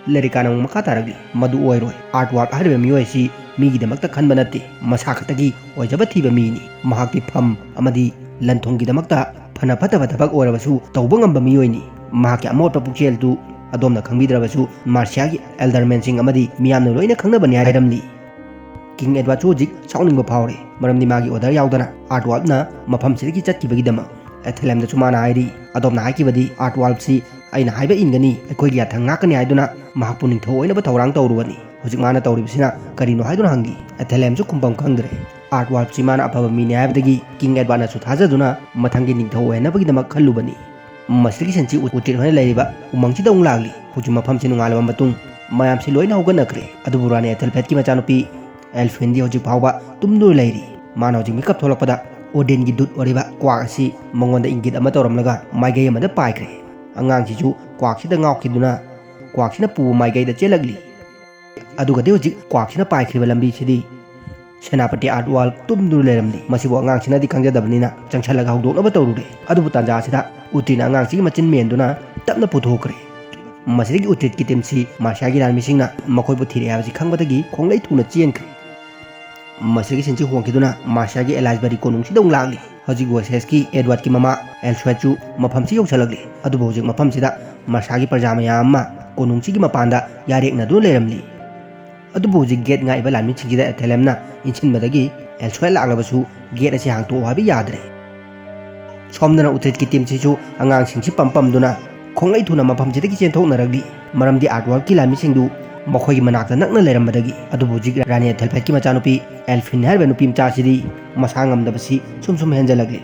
ꯂꯦꯔꯤꯀꯥꯅ ꯑꯃꯨꯛ ꯃꯈꯥ ꯇꯥꯔꯛꯂꯤ, "ꯃꯗꯨ ꯑꯣꯏꯔꯣꯏ꯫ ꯑꯥꯔꯠꯋꯥꯜ ꯍꯥꯏꯔꯤꯕ ꯃꯤꯑꯣꯏ ꯑꯁꯤ ꯃꯤꯒꯤꯗꯃꯛꯇ ꯈꯟꯕ ꯅꯠꯇꯦ, ꯃꯁꯥ ꯈꯛꯇꯒꯤ ꯑꯣꯏꯖꯕ ꯊꯤꯕ ꯃꯤꯅꯤ꯫ ꯃꯍꯥꯛꯇꯤ ꯐꯝ ꯑꯃꯗꯤ ꯂꯟ ꯊꯨꯝꯒꯤꯗꯃꯛꯇ ꯐꯅ ꯐꯠꯇꯕ ꯊꯕꯛ ꯑꯣꯏꯔꯕꯁꯨ ꯇꯧꯕ ꯉꯝꯕ ꯃꯤꯑꯣꯏꯅꯤ꯫ ꯃꯍꯥꯛꯀꯤ ꯑꯃꯣꯠꯄ ꯄꯨꯛꯆꯦꯜꯗꯨ ꯑꯗꯣꯝꯅ ꯈꯪꯕꯤꯗ꯭ꯔꯕꯁꯨ ꯃꯥꯔꯁꯤꯌꯥꯒꯤ ꯑꯦꯜꯗꯔꯃꯦꯟꯁꯤꯡ ꯑꯃꯗꯤ ꯃꯤꯌꯥꯝꯅ ꯂꯣꯏꯅ ꯈꯪꯅꯕꯅꯤ" ꯍꯥꯏꯔꯝꯂꯤ꯫ ꯀꯤꯡ ꯑꯦꯗꯋꯥꯔꯗꯁꯨ ꯍꯧꯖꯤꯛ ꯁꯥꯎꯅꯤꯡꯕ ꯐꯥꯎꯔꯦ, ꯃꯔꯝꯗꯤ ꯃꯥꯒꯤ ꯑꯣꯔꯗꯔ ꯌꯥꯎꯗꯅ ꯑꯥꯔꯠꯋꯥꯜꯅ ꯃꯐꯝꯁꯤꯗꯒꯤ ꯆꯠꯈꯤꯕꯒꯤꯗꯃꯛ꯫ ꯑꯦꯊꯦꯂꯦꯝꯗꯁꯨ ꯃꯥꯅ ꯍꯥꯏꯔꯤ, "ꯑꯗꯣꯝꯅ ꯍꯥꯏꯈꯤꯕꯗꯤ ꯑꯥꯔꯠꯋꯥꯜꯁꯤ ꯑꯩꯅ ꯍꯥꯏꯕ ꯏꯟꯒꯅꯤ, ꯑꯩꯈꯣꯏꯒꯤ ꯌꯥꯊꯪ ꯉꯥꯛꯀꯅꯤ ꯍꯥꯏꯗꯨꯅ ꯃꯍꯥꯛꯄꯨ ꯅꯤꯡꯊꯧ ꯑꯣꯏꯅꯕ ꯊꯧꯔꯥꯡ ꯇꯧꯔꯨꯕꯅꯤ꯫ ꯍꯧꯖꯤꯛ ꯃꯥꯅ ꯇꯧꯔꯤꯕꯁꯤꯅ ꯀꯔꯤꯅꯣ?" ꯍꯥꯏꯗꯨꯅ ꯍꯪꯈꯤ꯫ ꯑꯦꯊꯦꯂꯦꯝꯁꯨ ꯈꯨꯝꯐꯝ ꯈꯪꯗ꯭ꯔꯦ꯫ ꯑꯥꯔꯠꯋꯥꯜꯁꯤ ꯃꯥꯅ ꯑꯐꯕ ꯃꯤꯅꯤ ꯍꯥꯏꯕꯗꯒꯤ ꯀꯤꯡ ꯑꯦꯗꯋꯥꯔꯗꯅꯁꯨ ꯊꯥꯖꯗꯨꯅ ꯃꯊꯪꯒꯤ ꯅꯤꯡꯊꯧ ꯑꯣꯏꯍꯟꯅꯕꯒꯤꯗꯃꯛ ꯈꯜꯂꯨꯕꯅꯤ꯫ ꯃꯁꯤꯒꯤ ꯁꯟꯁꯤ ꯎꯇ꯭ꯔꯤꯠ ꯍꯣꯏꯅ ꯂꯩꯔꯤꯕ ꯎꯃꯪꯁꯤꯗ ꯑꯃꯨꯛ ꯂꯥꯛꯂꯤ꯫ ꯍꯧꯖꯤꯛ ꯃꯐꯝꯁꯤ ꯅꯣꯡꯉꯥꯜꯂꯕ ꯃꯇꯨꯡ ꯃꯌꯥꯝꯁꯤ ꯂꯣꯏꯅ ꯍꯧꯒꯠꯅꯈ꯭ꯔꯦ꯫ ꯑꯗꯨꯕꯨ ꯔꯥꯅꯤ ꯑꯦꯊꯦꯜꯐ꯭ꯂꯦꯠꯀꯤ ꯃꯆꯥꯅꯨꯄꯤ ꯑꯦꯜꯐ꯭ꯋꯤꯟꯗꯤ ꯍꯧꯖꯤꯛ ꯐꯥꯎꯕ ꯇꯨꯝꯗꯨꯅ ꯂꯩꯔꯤ꯫ ꯃꯥꯅ ꯍꯧꯖꯤꯛ ꯃꯤꯀꯞ ꯊꯣꯛꯂꯛꯄꯗ ꯑꯣꯗꯤꯟꯒꯤ ꯗꯨꯠ ꯑꯣꯏꯔꯤꯕ ꯀ꯭ꯋꯥꯛ ꯑꯁꯤ ꯃꯉꯣꯟꯗ ꯏꯪꯒꯤꯠ ꯑꯃ ꯇꯧꯔꯝꯂꯒ ꯃꯥꯏꯀꯩ ꯑꯃꯗ ꯄꯥꯏꯈ꯭ꯔꯦ꯫ ꯑꯉꯥꯡꯁꯤꯁꯨ ꯀ꯭ꯋꯥꯛꯁꯤꯗ ꯉꯥꯎꯈꯤꯗꯨꯅ ꯀ꯭ꯋꯥꯛꯁꯤꯅ ꯄꯨꯕ ꯃꯥꯏꯀꯩꯗ ꯆꯦꯜꯂꯛꯂꯤ꯫ ꯑꯗꯨꯒꯗꯤ ꯍꯧꯖꯤꯛ ꯀ꯭ꯋꯥꯛꯁꯤꯅ ꯄꯥꯏꯈ꯭ꯔꯤꯕ ꯂꯝꯕꯤꯁꯤꯗꯤ ꯁꯦꯅꯥꯄꯇꯤ ꯑꯥꯔꯠꯋꯥꯜ ꯇꯨꯝꯗꯨꯅ ꯂꯩꯔꯝꯂꯤ꯫ ꯃꯁꯤꯕꯨ ꯑꯉꯥꯡꯁꯤꯅꯗꯤ ꯈꯪꯖꯗꯕꯅꯤꯅ ꯆꯪꯁꯜꯂꯒ ꯍꯧꯗꯣꯛꯅꯕ ꯇꯧꯔꯨꯔꯦ꯫ ꯑꯗꯨꯕꯨ ꯇꯥꯟꯖꯥ ꯑꯁꯤꯗ ꯎꯇ꯭ꯔꯤꯠꯅ ꯑꯉꯥꯡꯁꯤꯒꯤ ꯃꯆꯤꯟ ꯃꯦꯟꯗꯨꯅ ꯇꯞꯅ ꯄꯨꯊꯣꯛꯈ꯭ꯔꯦ꯫ ꯃꯁꯤꯗꯒꯤ ꯎꯇ꯭ꯔꯤꯠꯀꯤ ꯇꯤꯝꯁꯤ ꯃꯥꯔꯁꯤꯌꯥꯒꯤ ꯂꯥꯟꯃꯤꯁꯤꯡꯅ ꯃꯈꯣꯏꯕꯨ ꯊꯤꯔꯛꯑꯦ ꯍꯥꯏꯕꯁꯤ ꯈꯪꯕꯗꯒꯤ ꯈꯣꯡꯂꯩ ꯊꯨꯅ ꯆꯦꯟꯈ꯭ꯔꯦ꯫ ꯃꯁꯤꯒꯤ ꯁꯤꯟꯁꯤ ꯍꯣꯡꯈꯤꯗꯨꯅ ꯃꯥꯔꯁꯤꯌꯥꯒꯤ ꯑꯦꯂꯥꯏꯁꯕꯔꯤ ꯀꯣꯅꯨꯡꯁꯤꯗ ꯑꯃꯨꯛ ꯂꯥꯛꯂꯤ꯫ ꯍꯧꯖꯤꯛ ꯋꯦꯁꯦꯁꯀꯤ ꯑꯦꯗꯋꯥꯔꯗꯀꯤ ꯃꯃꯥ ꯑꯦꯜꯁ꯭ꯋꯦꯠꯁꯨ ꯃꯐꯝꯁꯤ ꯌꯧꯁꯤꯜꯂꯛꯂꯤ꯫ ꯑꯗꯨꯕꯨ ꯍꯧꯖꯤꯛ ꯃꯐꯝꯁꯤꯗ ꯃꯥꯔꯁꯤꯌꯥꯒꯤ ꯄ꯭ꯔꯖꯥ ꯃꯌꯥꯝ ꯑꯃ ꯀꯣꯅꯨꯡꯁꯤꯒꯤ ꯃꯄꯥꯟꯗ ꯌꯥꯔꯦꯛꯅꯗꯨꯅ ꯂꯩꯔꯝꯂꯤ꯫ ꯑꯗꯨꯕꯨ ꯍꯧꯖꯤꯛ ꯒꯦꯠ ꯉꯥꯛꯏꯕ ꯂꯥꯟꯃꯤꯁꯤꯡꯁꯤꯗ ꯑꯦꯊꯦꯂꯦꯝꯅ ꯏꯟꯁꯤꯟꯕꯗꯒꯤ ꯑꯦꯜꯁ꯭ꯋꯦꯠ ꯂꯥꯛꯂꯕꯁꯨ ꯒꯦꯠ ꯑꯁꯤ ꯍꯥꯡꯇꯣꯛꯑꯣ ꯍꯥꯏꯕ ꯌꯥꯗ꯭ꯔꯦ꯫ ꯁꯣꯝꯗꯅ ꯎꯇ꯭ꯔꯤꯠꯀꯤ ꯇꯤꯝꯁꯤꯁꯨ ꯑꯉꯥꯡꯁꯤꯡꯁꯤ ꯄꯝ ꯄꯝꯗꯨꯅ ꯈꯣꯡꯂꯩ ꯊꯨꯅ ꯃꯐꯝꯁꯤꯗꯒꯤ ꯆꯦꯟꯊꯣꯛꯅꯔꯛꯂꯤ꯫ ꯃꯔꯝꯗꯤ ꯑꯥꯔꯠꯋꯥꯔꯛꯀꯤ ꯂꯥꯟꯃꯤꯁꯤꯡꯗꯨ ꯃꯈꯣꯏꯒꯤ ꯃꯅꯥꯛꯇ ꯅꯛꯅ ꯂꯩꯔꯝꯕꯗꯒꯤ꯫ ꯑꯗꯨꯕꯨ ꯍꯧꯖꯤꯛ ꯔꯥꯅꯤ ꯑꯦꯊꯦꯜꯐꯦꯠꯀꯤ ꯃꯆꯥꯅꯨꯄꯤ ꯑꯦꯜꯐꯤꯟ ꯍꯥꯏꯔꯤꯕ ꯅꯨꯄꯤ ꯃꯆꯥꯁꯤꯗꯤ ꯃꯁꯥ ꯉꯝꯗꯕꯁꯤ ꯁꯨꯝ ꯁꯨꯝ ꯍꯦꯟꯖꯜꯂꯛꯂꯤ꯫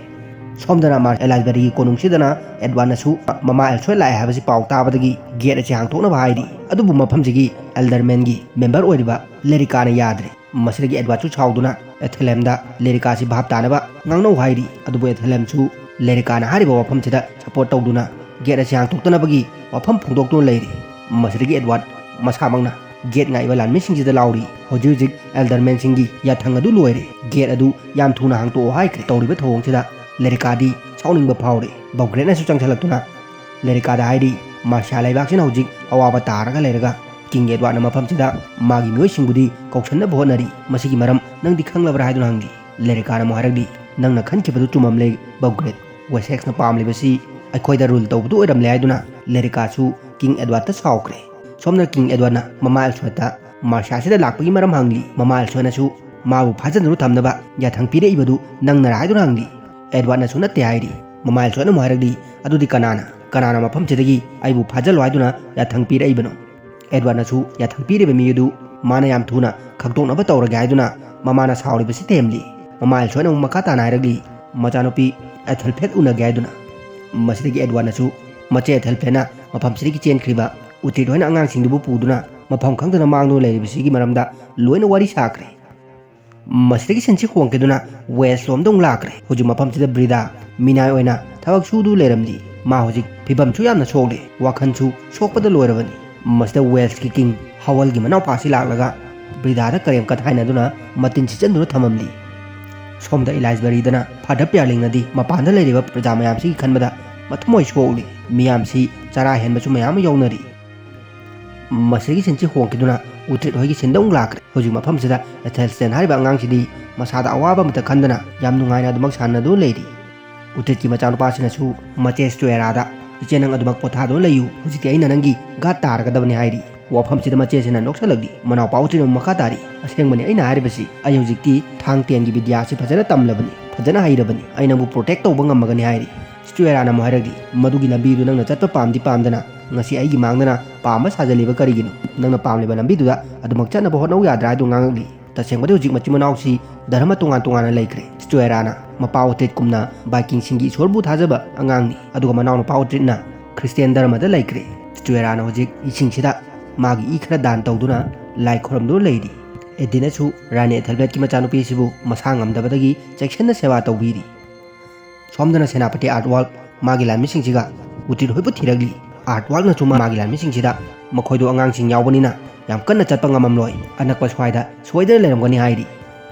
ꯁꯣꯝꯗꯅ ꯃꯥꯔ ꯑꯦꯂꯥꯏꯁꯕꯔꯤꯒꯤ ꯀꯣꯅꯨꯡꯁꯤꯗꯅ ꯑꯦꯗꯋꯥꯔꯗꯅꯁꯨ ꯃꯃꯥ ꯑꯦꯜꯁꯣꯏ ꯂꯥꯛꯑꯦ ꯍꯥꯏꯕꯁꯤ ꯄꯥꯎ ꯇꯥꯕꯗꯒꯤ ꯒꯦꯠ ꯑꯁꯤ ꯍꯥꯡꯇꯣꯛꯅꯕ ꯍꯥꯏꯔꯤ꯫ ꯑꯗꯨꯕꯨ ꯃꯐꯝꯁꯤꯒꯤ ꯑꯦꯜꯗꯔꯃꯦꯟꯒꯤ ꯃꯦꯝꯕꯔ ꯑꯣꯏꯔꯤꯕ ꯂꯦꯔꯤꯀꯥꯅ ꯌꯥꯗ꯭ꯔꯦ꯫ ꯃꯁꯤꯗꯒꯤ ꯑꯦꯗꯋꯥꯔꯗꯁꯨ ꯁꯥꯎꯗꯨꯅ ꯑꯦꯊꯦꯂꯦꯝꯗ ꯂꯦꯔꯤꯀꯥꯁꯤ ꯚꯥꯞ ꯇꯥꯅꯕ ꯉꯥꯡꯅꯧ ꯍꯥꯏꯔꯤ꯫ ꯑꯗꯨꯕꯨ ꯑꯦꯊꯦꯂꯦꯝꯁꯨ ꯂꯦꯔꯤꯀꯥꯅ ꯍꯥꯏꯔꯤꯕ ꯋꯥꯐꯝꯁꯤꯗ ꯁꯄꯣꯔꯠ ꯇꯧꯗꯨꯅ ꯒꯦꯠ ꯑꯁꯤ ꯍꯥꯡꯇꯣꯛꯇꯅꯕꯒꯤ ꯋꯥꯐꯝ ꯐꯣꯡꯗꯣꯛꯇꯨꯅ ꯂꯩꯔꯤ꯫ ꯃꯁꯤꯗꯒꯤ ꯑꯦꯗꯋꯥꯔꯗ ꯃꯁꯥꯃꯛꯅ ꯒꯦꯠ ꯉꯥꯛꯏꯕ ꯂꯥꯟꯃꯤꯁꯤꯡꯁꯤꯗ ꯂꯥꯎꯔꯤ꯫ ꯍꯧꯖꯤꯛ ꯍꯧꯖꯤꯛ ꯑꯦꯜꯗꯔꯃꯦꯟꯁꯤꯡꯒꯤ ꯌꯥꯊꯪ ꯑꯗꯨ ꯂꯣꯏꯔꯦ꯫ ꯒꯦꯠ ꯑꯗꯨ ꯌꯥꯝ ꯊꯨꯅ ꯍꯥꯡꯇꯣꯛꯑꯣ ꯍꯥꯏꯈ꯭ꯔꯦ꯫ ꯇꯧꯔꯤꯕ ꯊꯧꯑꯣꯡꯁꯤꯗ ꯂꯦꯔꯤꯀꯥꯗꯤ ꯁꯥꯎꯅꯤꯡꯕ ꯐꯥꯎꯔꯦ꯫ ꯕꯧꯒ꯭ꯔꯦꯠꯅꯁꯨ ꯆꯪꯁꯤꯜꯂꯛꯇꯨꯅ ꯂꯦꯔꯤꯀꯥꯗ ꯍꯥꯏꯔꯤ, ꯃꯥꯔꯁꯤꯌꯥ ꯂꯩꯕꯥꯛꯁꯤꯅ ꯍꯧꯖꯤꯛ ꯑꯋꯥꯕ ꯇꯥꯔꯒ ꯂꯩꯔꯒ ꯀꯤꯡ ꯑꯦꯗꯋꯥꯔꯗꯅ ꯃꯐꯝꯁꯤꯗ ꯃꯥꯒꯤ ꯃꯤꯑꯣꯏꯁꯤꯡꯕꯨꯗꯤ ꯀꯧꯁꯟꯅꯕ ꯍꯣꯠꯅꯔꯤ꯫ ꯃꯁꯤꯒꯤ ꯃꯔꯝ ꯅꯪꯗꯤ ꯈꯪꯂꯕ꯭ꯔꯥ ꯍꯥꯏꯗꯨꯅ ꯍꯪꯂꯤ꯫ ꯂꯦꯔꯤꯀꯥꯅ ꯑꯃꯨꯛ ꯍꯥꯏꯔꯛꯂꯤ, ꯅꯪꯅ ꯈꯟꯈꯤꯕꯗꯨ ꯆꯨꯝꯃꯝꯂꯦ ꯕꯧꯒ꯭ꯔꯦꯠ꯫ ꯋꯦꯁꯦꯛꯁꯅ ꯄꯥꯝꯂꯤꯕꯁꯤ ꯑꯩꯈꯣꯏꯗ ꯔꯨꯜ ꯇꯧꯕꯗꯨ ꯑꯣꯏꯔꯝꯂꯦ ꯍꯥꯏꯗꯨꯅ ꯂꯦꯔꯤꯀꯥꯁꯨ ꯀꯤꯡ ꯑꯦꯗꯋꯥꯔꯗꯇ ꯁꯥꯎꯈ꯭ꯔꯦ꯫ ꯁꯣꯝꯅ ꯀꯤꯡ ꯑꯦꯗꯋꯥꯔꯗꯅ ꯃꯃꯥ ꯑꯦꯜꯁꯣꯏꯗ ꯃꯥꯔꯁꯤꯌꯥꯁꯤꯗ ꯂꯥꯛꯄꯒꯤ ꯃꯔꯝ ꯍꯪꯂꯤ꯫ ꯃꯃꯥ ꯑꯦꯜꯁꯣꯏꯗꯅꯁꯨ ꯃꯥꯕꯨ ꯐꯥꯖꯤꯟꯗꯨꯅ ꯊꯝꯅꯕ ꯌꯥꯊꯪ ꯄꯤꯔꯛꯏꯕꯗꯨ ꯅꯪꯅꯔꯥ ꯍꯥꯏꯗꯨꯅ ꯍꯪꯂꯤ꯫ ꯑꯦꯗꯋꯥꯔꯗꯅꯁꯨ ꯅꯠꯇꯦ ꯍꯥꯏꯔꯤ꯫ ꯃꯃꯥ ꯑꯦꯜꯁꯣꯏꯗꯅ ꯑꯃꯨꯛ ꯍꯥꯏꯔꯛꯂꯤ, ꯑꯗꯨꯗꯤ ꯀꯅꯥꯅ, ꯀꯅꯥꯅ ꯃꯐꯝꯁꯤꯗꯒꯤ ꯑꯩꯕꯨ ꯐꯥꯖꯤꯜꯂꯣ ꯍꯥꯏꯗꯨꯅ ꯌꯥꯊꯪ ꯄꯤꯔꯛꯏꯕꯅꯣ? ꯑꯦꯗꯋꯥꯔꯗꯅꯁꯨ ꯌꯥꯊꯪ ꯄꯤꯔꯤꯕ ꯃꯤ ꯑꯗꯨ ꯃꯥꯅ ꯌꯥꯝ ꯊꯨꯅ ꯈꯪꯗꯣꯛꯅꯕ ꯇꯧꯔꯒꯦ ꯍꯥꯏꯗꯨꯅ ꯃꯃꯥꯅ ꯁꯥꯎꯔꯤꯕꯁꯤ ꯊꯦꯝꯂꯤ꯫ ꯃꯃꯥ ꯑꯦꯜꯁꯣꯏꯗꯅ ꯑꯃꯨꯛ ꯃꯈꯥ ꯇꯥꯅ ꯍꯥꯏꯔꯛꯂꯤ, ꯃꯆꯥꯅꯨꯄꯤ ꯑꯦꯊꯦꯜꯐꯦꯠ ꯎꯅꯒꯦ ꯍꯥꯏꯗꯨꯅ꯫ ꯃꯁꯤꯗꯒꯤ ꯑꯦꯗꯋꯥꯔꯗꯅꯁꯨ ꯃꯆꯦ ꯑꯦꯊꯦꯜꯐꯦꯠꯅ ꯃꯐꯝꯁꯤꯗꯒꯤ ꯆꯦꯟꯈ꯭ꯔꯤꯕ ꯎꯇ꯭ꯔꯤꯠ ꯍꯣꯏꯅ ꯑꯉꯥꯡꯁꯤꯡꯗꯨꯕꯨ ꯄꯨꯗꯨꯅ ꯃꯐꯝ ꯈꯪꯗꯅ ꯃꯥꯡꯗꯨꯅ ꯂꯩꯔꯤꯕꯁꯤꯒꯤ ꯃꯔꯝꯗ ꯂꯣꯏꯅ ꯋꯥꯔꯤ ꯁꯥꯈ꯭ꯔꯦ꯫ ꯃꯁꯤꯗꯒꯤ ꯁꯤꯟꯁꯤ ꯍꯣꯡꯈꯤꯗꯨꯅ ꯋꯦꯁ ꯂꯣꯝꯗ ꯑꯃꯨꯛ ꯂꯥꯛꯈ꯭ꯔꯦ꯫ ꯍꯧꯖꯤꯛ ꯃꯐꯝꯁꯤꯗ ꯕ꯭ꯔꯤꯗꯥ ꯃꯤꯅꯥꯏ ꯑꯣꯏꯅ ꯊꯕꯛ ꯁꯨꯗꯨ ꯂꯩꯔꯝꯂꯤ꯫ ꯃꯥ ꯍꯧꯖꯤꯛ ꯐꯤꯕꯝꯁꯨ ꯌꯥꯝꯅ ꯁꯣꯛꯂꯦ, ꯋꯥꯈꯜꯁꯨ ꯁꯣꯛꯄꯗ ꯂꯣꯏꯔꯕꯅꯤ꯫ ꯃꯁꯤꯗ ꯋꯦꯜꯁꯀꯤ ꯀꯤꯡ ꯍꯋꯜꯒꯤ ꯃꯅꯥꯎꯄꯥꯁꯤ ꯂꯥꯛꯂꯒ ꯕ꯭ꯔꯤꯗꯥꯗ ꯀꯔꯦꯝ ꯀꯊꯥꯏꯅꯗꯨꯅ ꯃꯇꯤꯟ ꯁꯤꯠꯆꯟꯗꯨꯅ ꯊꯝꯃꯝꯂꯤ꯫ ꯁꯣꯝꯗ ꯏꯂꯥꯏꯁꯕꯔꯤꯗꯅ ꯐꯥꯗꯔ ꯄꯤꯌꯥꯔꯂꯤꯡꯅꯗꯤ ꯃꯄꯥꯟꯗ ꯂꯩꯔꯤꯕ ꯄ꯭ꯔꯖꯥ ꯃꯌꯥꯝꯁꯤꯒꯤ ꯈꯟꯕꯗ ꯃꯊꯃꯣꯏ ꯁꯣꯛꯂꯤ꯫ ꯃꯤꯌꯥꯝꯁꯤ ꯆꯔꯥ ꯍꯦꯟꯕꯁꯨ ꯃꯌꯥꯝ ꯑꯃ ꯌꯥꯎꯅꯔꯤ꯫ ꯃꯁꯤꯗꯒꯤ ꯁꯤꯟꯁꯤ ꯍꯣꯡꯈꯤꯗꯨꯅ ꯎꯇ꯭ꯔꯤꯠ ꯍꯣꯏꯒꯤ ꯁꯤꯟꯗ ꯑꯃꯨꯛ ꯂꯥꯛꯈ꯭ꯔꯦ꯫ ꯍꯧꯖꯤꯛ ꯃꯐꯝꯁꯤꯗ ꯑꯦꯊꯦꯜꯁꯇꯦꯟ ꯍꯥꯏꯔꯤꯕ ꯑꯉꯥꯡꯁꯤꯗꯤ ꯃꯁꯥꯗ ꯑꯋꯥꯕ ꯑꯃꯠꯇ ꯈꯟꯗꯅ ꯌꯥꯝ ꯅꯨꯡꯉꯥꯏꯅ ꯑꯗꯨꯃꯛ ꯁꯥꯟꯅꯗꯨꯅ ꯂꯩꯔꯤ꯫ ꯎꯇ꯭ꯔꯤꯠꯀꯤ ꯃꯆꯥꯅꯨꯄꯥꯁꯤꯅꯁꯨ ꯃꯆꯦ ꯁ꯭ꯇꯨꯑꯦꯔꯥꯗ, "ꯏꯆꯦ, ꯅꯪ ꯑꯗꯨꯃꯛ ꯄꯣꯊꯥꯗꯨꯅ ꯂꯩꯌꯨ꯫ ꯍꯧꯖꯤꯛꯇꯤ ꯑꯩꯅ ꯅꯪꯒꯤ ꯒꯥꯔꯗ ꯇꯥꯔꯒꯗꯕꯅꯤ" ꯍꯥꯏꯔꯤ꯫ ꯋꯥꯐꯝꯁꯤꯗ ꯃꯆꯦꯁꯤꯅ ꯅꯣꯛꯁꯜꯂꯛꯂꯤ꯫ ꯃꯅꯥꯎꯄꯥ ꯎꯇ꯭ꯔꯤꯠꯅ ꯑꯃꯨꯛ ꯃꯈꯥ ꯇꯥꯔꯤ, "ꯑꯁꯦꯡꯕꯅꯤ ꯑꯩꯅ ꯍꯥꯏꯔꯤꯕꯁꯤ꯫ ꯑꯩ ꯍꯧꯖꯤꯛꯇꯤ ꯊꯥꯡ ꯇꯦꯟꯒꯤ ꯕꯤꯗ꯭ꯌꯥꯁꯤ ꯐꯖꯅ ꯇꯝꯂꯕꯅꯤ꯫ ꯐꯖꯅ ꯍꯩꯔꯕꯅꯤ꯫ ꯑꯩ ꯅꯪꯕꯨ protect ꯇꯧꯕ ꯉꯝꯃꯒꯅꯤ" ꯍꯥꯏꯔꯤ꯫ ꯆꯤꯆꯨ ꯑꯦꯔꯥꯅ ꯑꯃꯨꯛ ꯍꯥꯏꯔꯛꯂꯤ, "ꯃꯗꯨꯒꯤ ꯂꯝꯕꯤꯗꯨ ꯅꯪꯅ ꯆꯠꯄ ꯄꯥꯝꯗꯤ ꯄꯥꯝꯗꯅ ꯉꯁꯤ ꯑꯩꯒꯤ ꯃꯥꯡꯗꯅ ꯄꯥꯝꯕ ꯁꯥꯖꯜꯂꯤꯕ ꯀꯔꯤꯒꯤꯅꯣ? ꯅꯪꯅ ꯄꯥꯝꯂꯤꯕ ꯂꯝꯕꯤꯗꯨꯗ ꯑꯗꯨꯃꯛ ꯆꯠꯅꯕ ꯍꯣꯠꯅꯧ ꯌꯥꯗ꯭ꯔꯥ?" ꯍꯥꯏꯗꯨ ꯉꯥꯡꯉꯛꯂꯤ꯫ ꯇꯁꯦꯡꯕꯗꯤ ꯍꯧꯖꯤꯛ ꯃꯆꯤꯟ ꯃꯅꯥꯎꯁꯤ ꯙꯔꯃ ꯇꯣꯉꯥꯟ ꯇꯣꯉꯥꯟꯅ ꯂꯩꯈ꯭ꯔꯦ꯫ ꯆꯤꯆꯨ ꯑꯦꯔꯥꯅ ꯃꯄꯥ ꯎꯇ꯭ꯔꯤꯠꯀꯨꯝꯅ ꯕꯥꯏꯀꯤꯡꯁꯤꯡꯒꯤ ꯏꯁꯣꯔꯕꯨ ꯊꯥꯖꯕ ꯑꯉꯥꯡꯅꯤ, ꯑꯗꯨꯒ ꯃꯅꯥꯎꯅꯨꯄꯥ ꯎꯇ꯭ꯔꯤꯠꯅ ꯈ꯭ꯔꯤꯁꯇꯤꯌꯥꯟ ꯙꯔꯃꯗ ꯂꯩꯈ꯭ꯔꯦ꯫ ꯆꯤꯆꯨ ꯑꯦꯔꯥꯅ ꯍꯧꯖꯤꯛ ꯏꯁꯤꯡꯁꯤꯗ ꯃꯥꯒꯤ ꯏ ꯈꯔ ꯗꯥꯟ ꯇꯧꯗꯨꯅ ꯂꯥꯏ ꯈꯨꯔꯨꯝꯗꯨꯅ ꯂꯩꯔꯤ꯫ ꯑꯦꯗꯤꯟꯅꯁꯨ ꯔꯥꯅꯤ ꯑꯦꯊꯦꯜꯕꯦꯠꯀꯤ ꯃꯆꯥꯅꯨꯄꯤꯁꯤꯕꯨ ꯃꯁꯥ ꯉꯝꯗꯕꯗꯒꯤ ꯆꯦꯛꯁꯤꯟꯅ ꯁꯦꯕꯥ ꯇꯧꯕꯤꯔꯤ꯫ ꯁꯣꯝꯗꯅ ꯁꯦꯅꯥꯄꯇꯤ ꯑꯥꯔꯠꯋꯥꯜ ꯃꯥꯒꯤ ꯂꯥꯟꯃꯤꯁꯤꯡꯁꯤꯒ ꯎꯇ꯭ꯔꯤꯠ ꯍꯣꯏꯕꯨ ꯊꯤꯔꯛꯂꯤ꯫ ꯑꯥꯔꯠꯋꯥꯜꯅꯁꯨ ꯃꯥꯒꯤ ꯂꯥꯟꯃꯤꯁꯤꯡꯁꯤꯗ ꯃꯈꯣꯏꯗꯣ ꯑꯉꯥꯡꯁꯤꯡ ꯌꯥꯎꯕꯅꯤꯅ ꯌꯥꯝ ꯀꯟꯅ ꯆꯠꯄ ꯉꯝꯃꯝꯂꯣꯏ, ꯑꯅꯛꯄ ꯁ꯭ꯋꯥꯏꯗ ꯁꯣꯏꯗꯅ ꯂꯩꯔꯝꯒꯅꯤ ꯍꯥꯏꯔꯤ꯫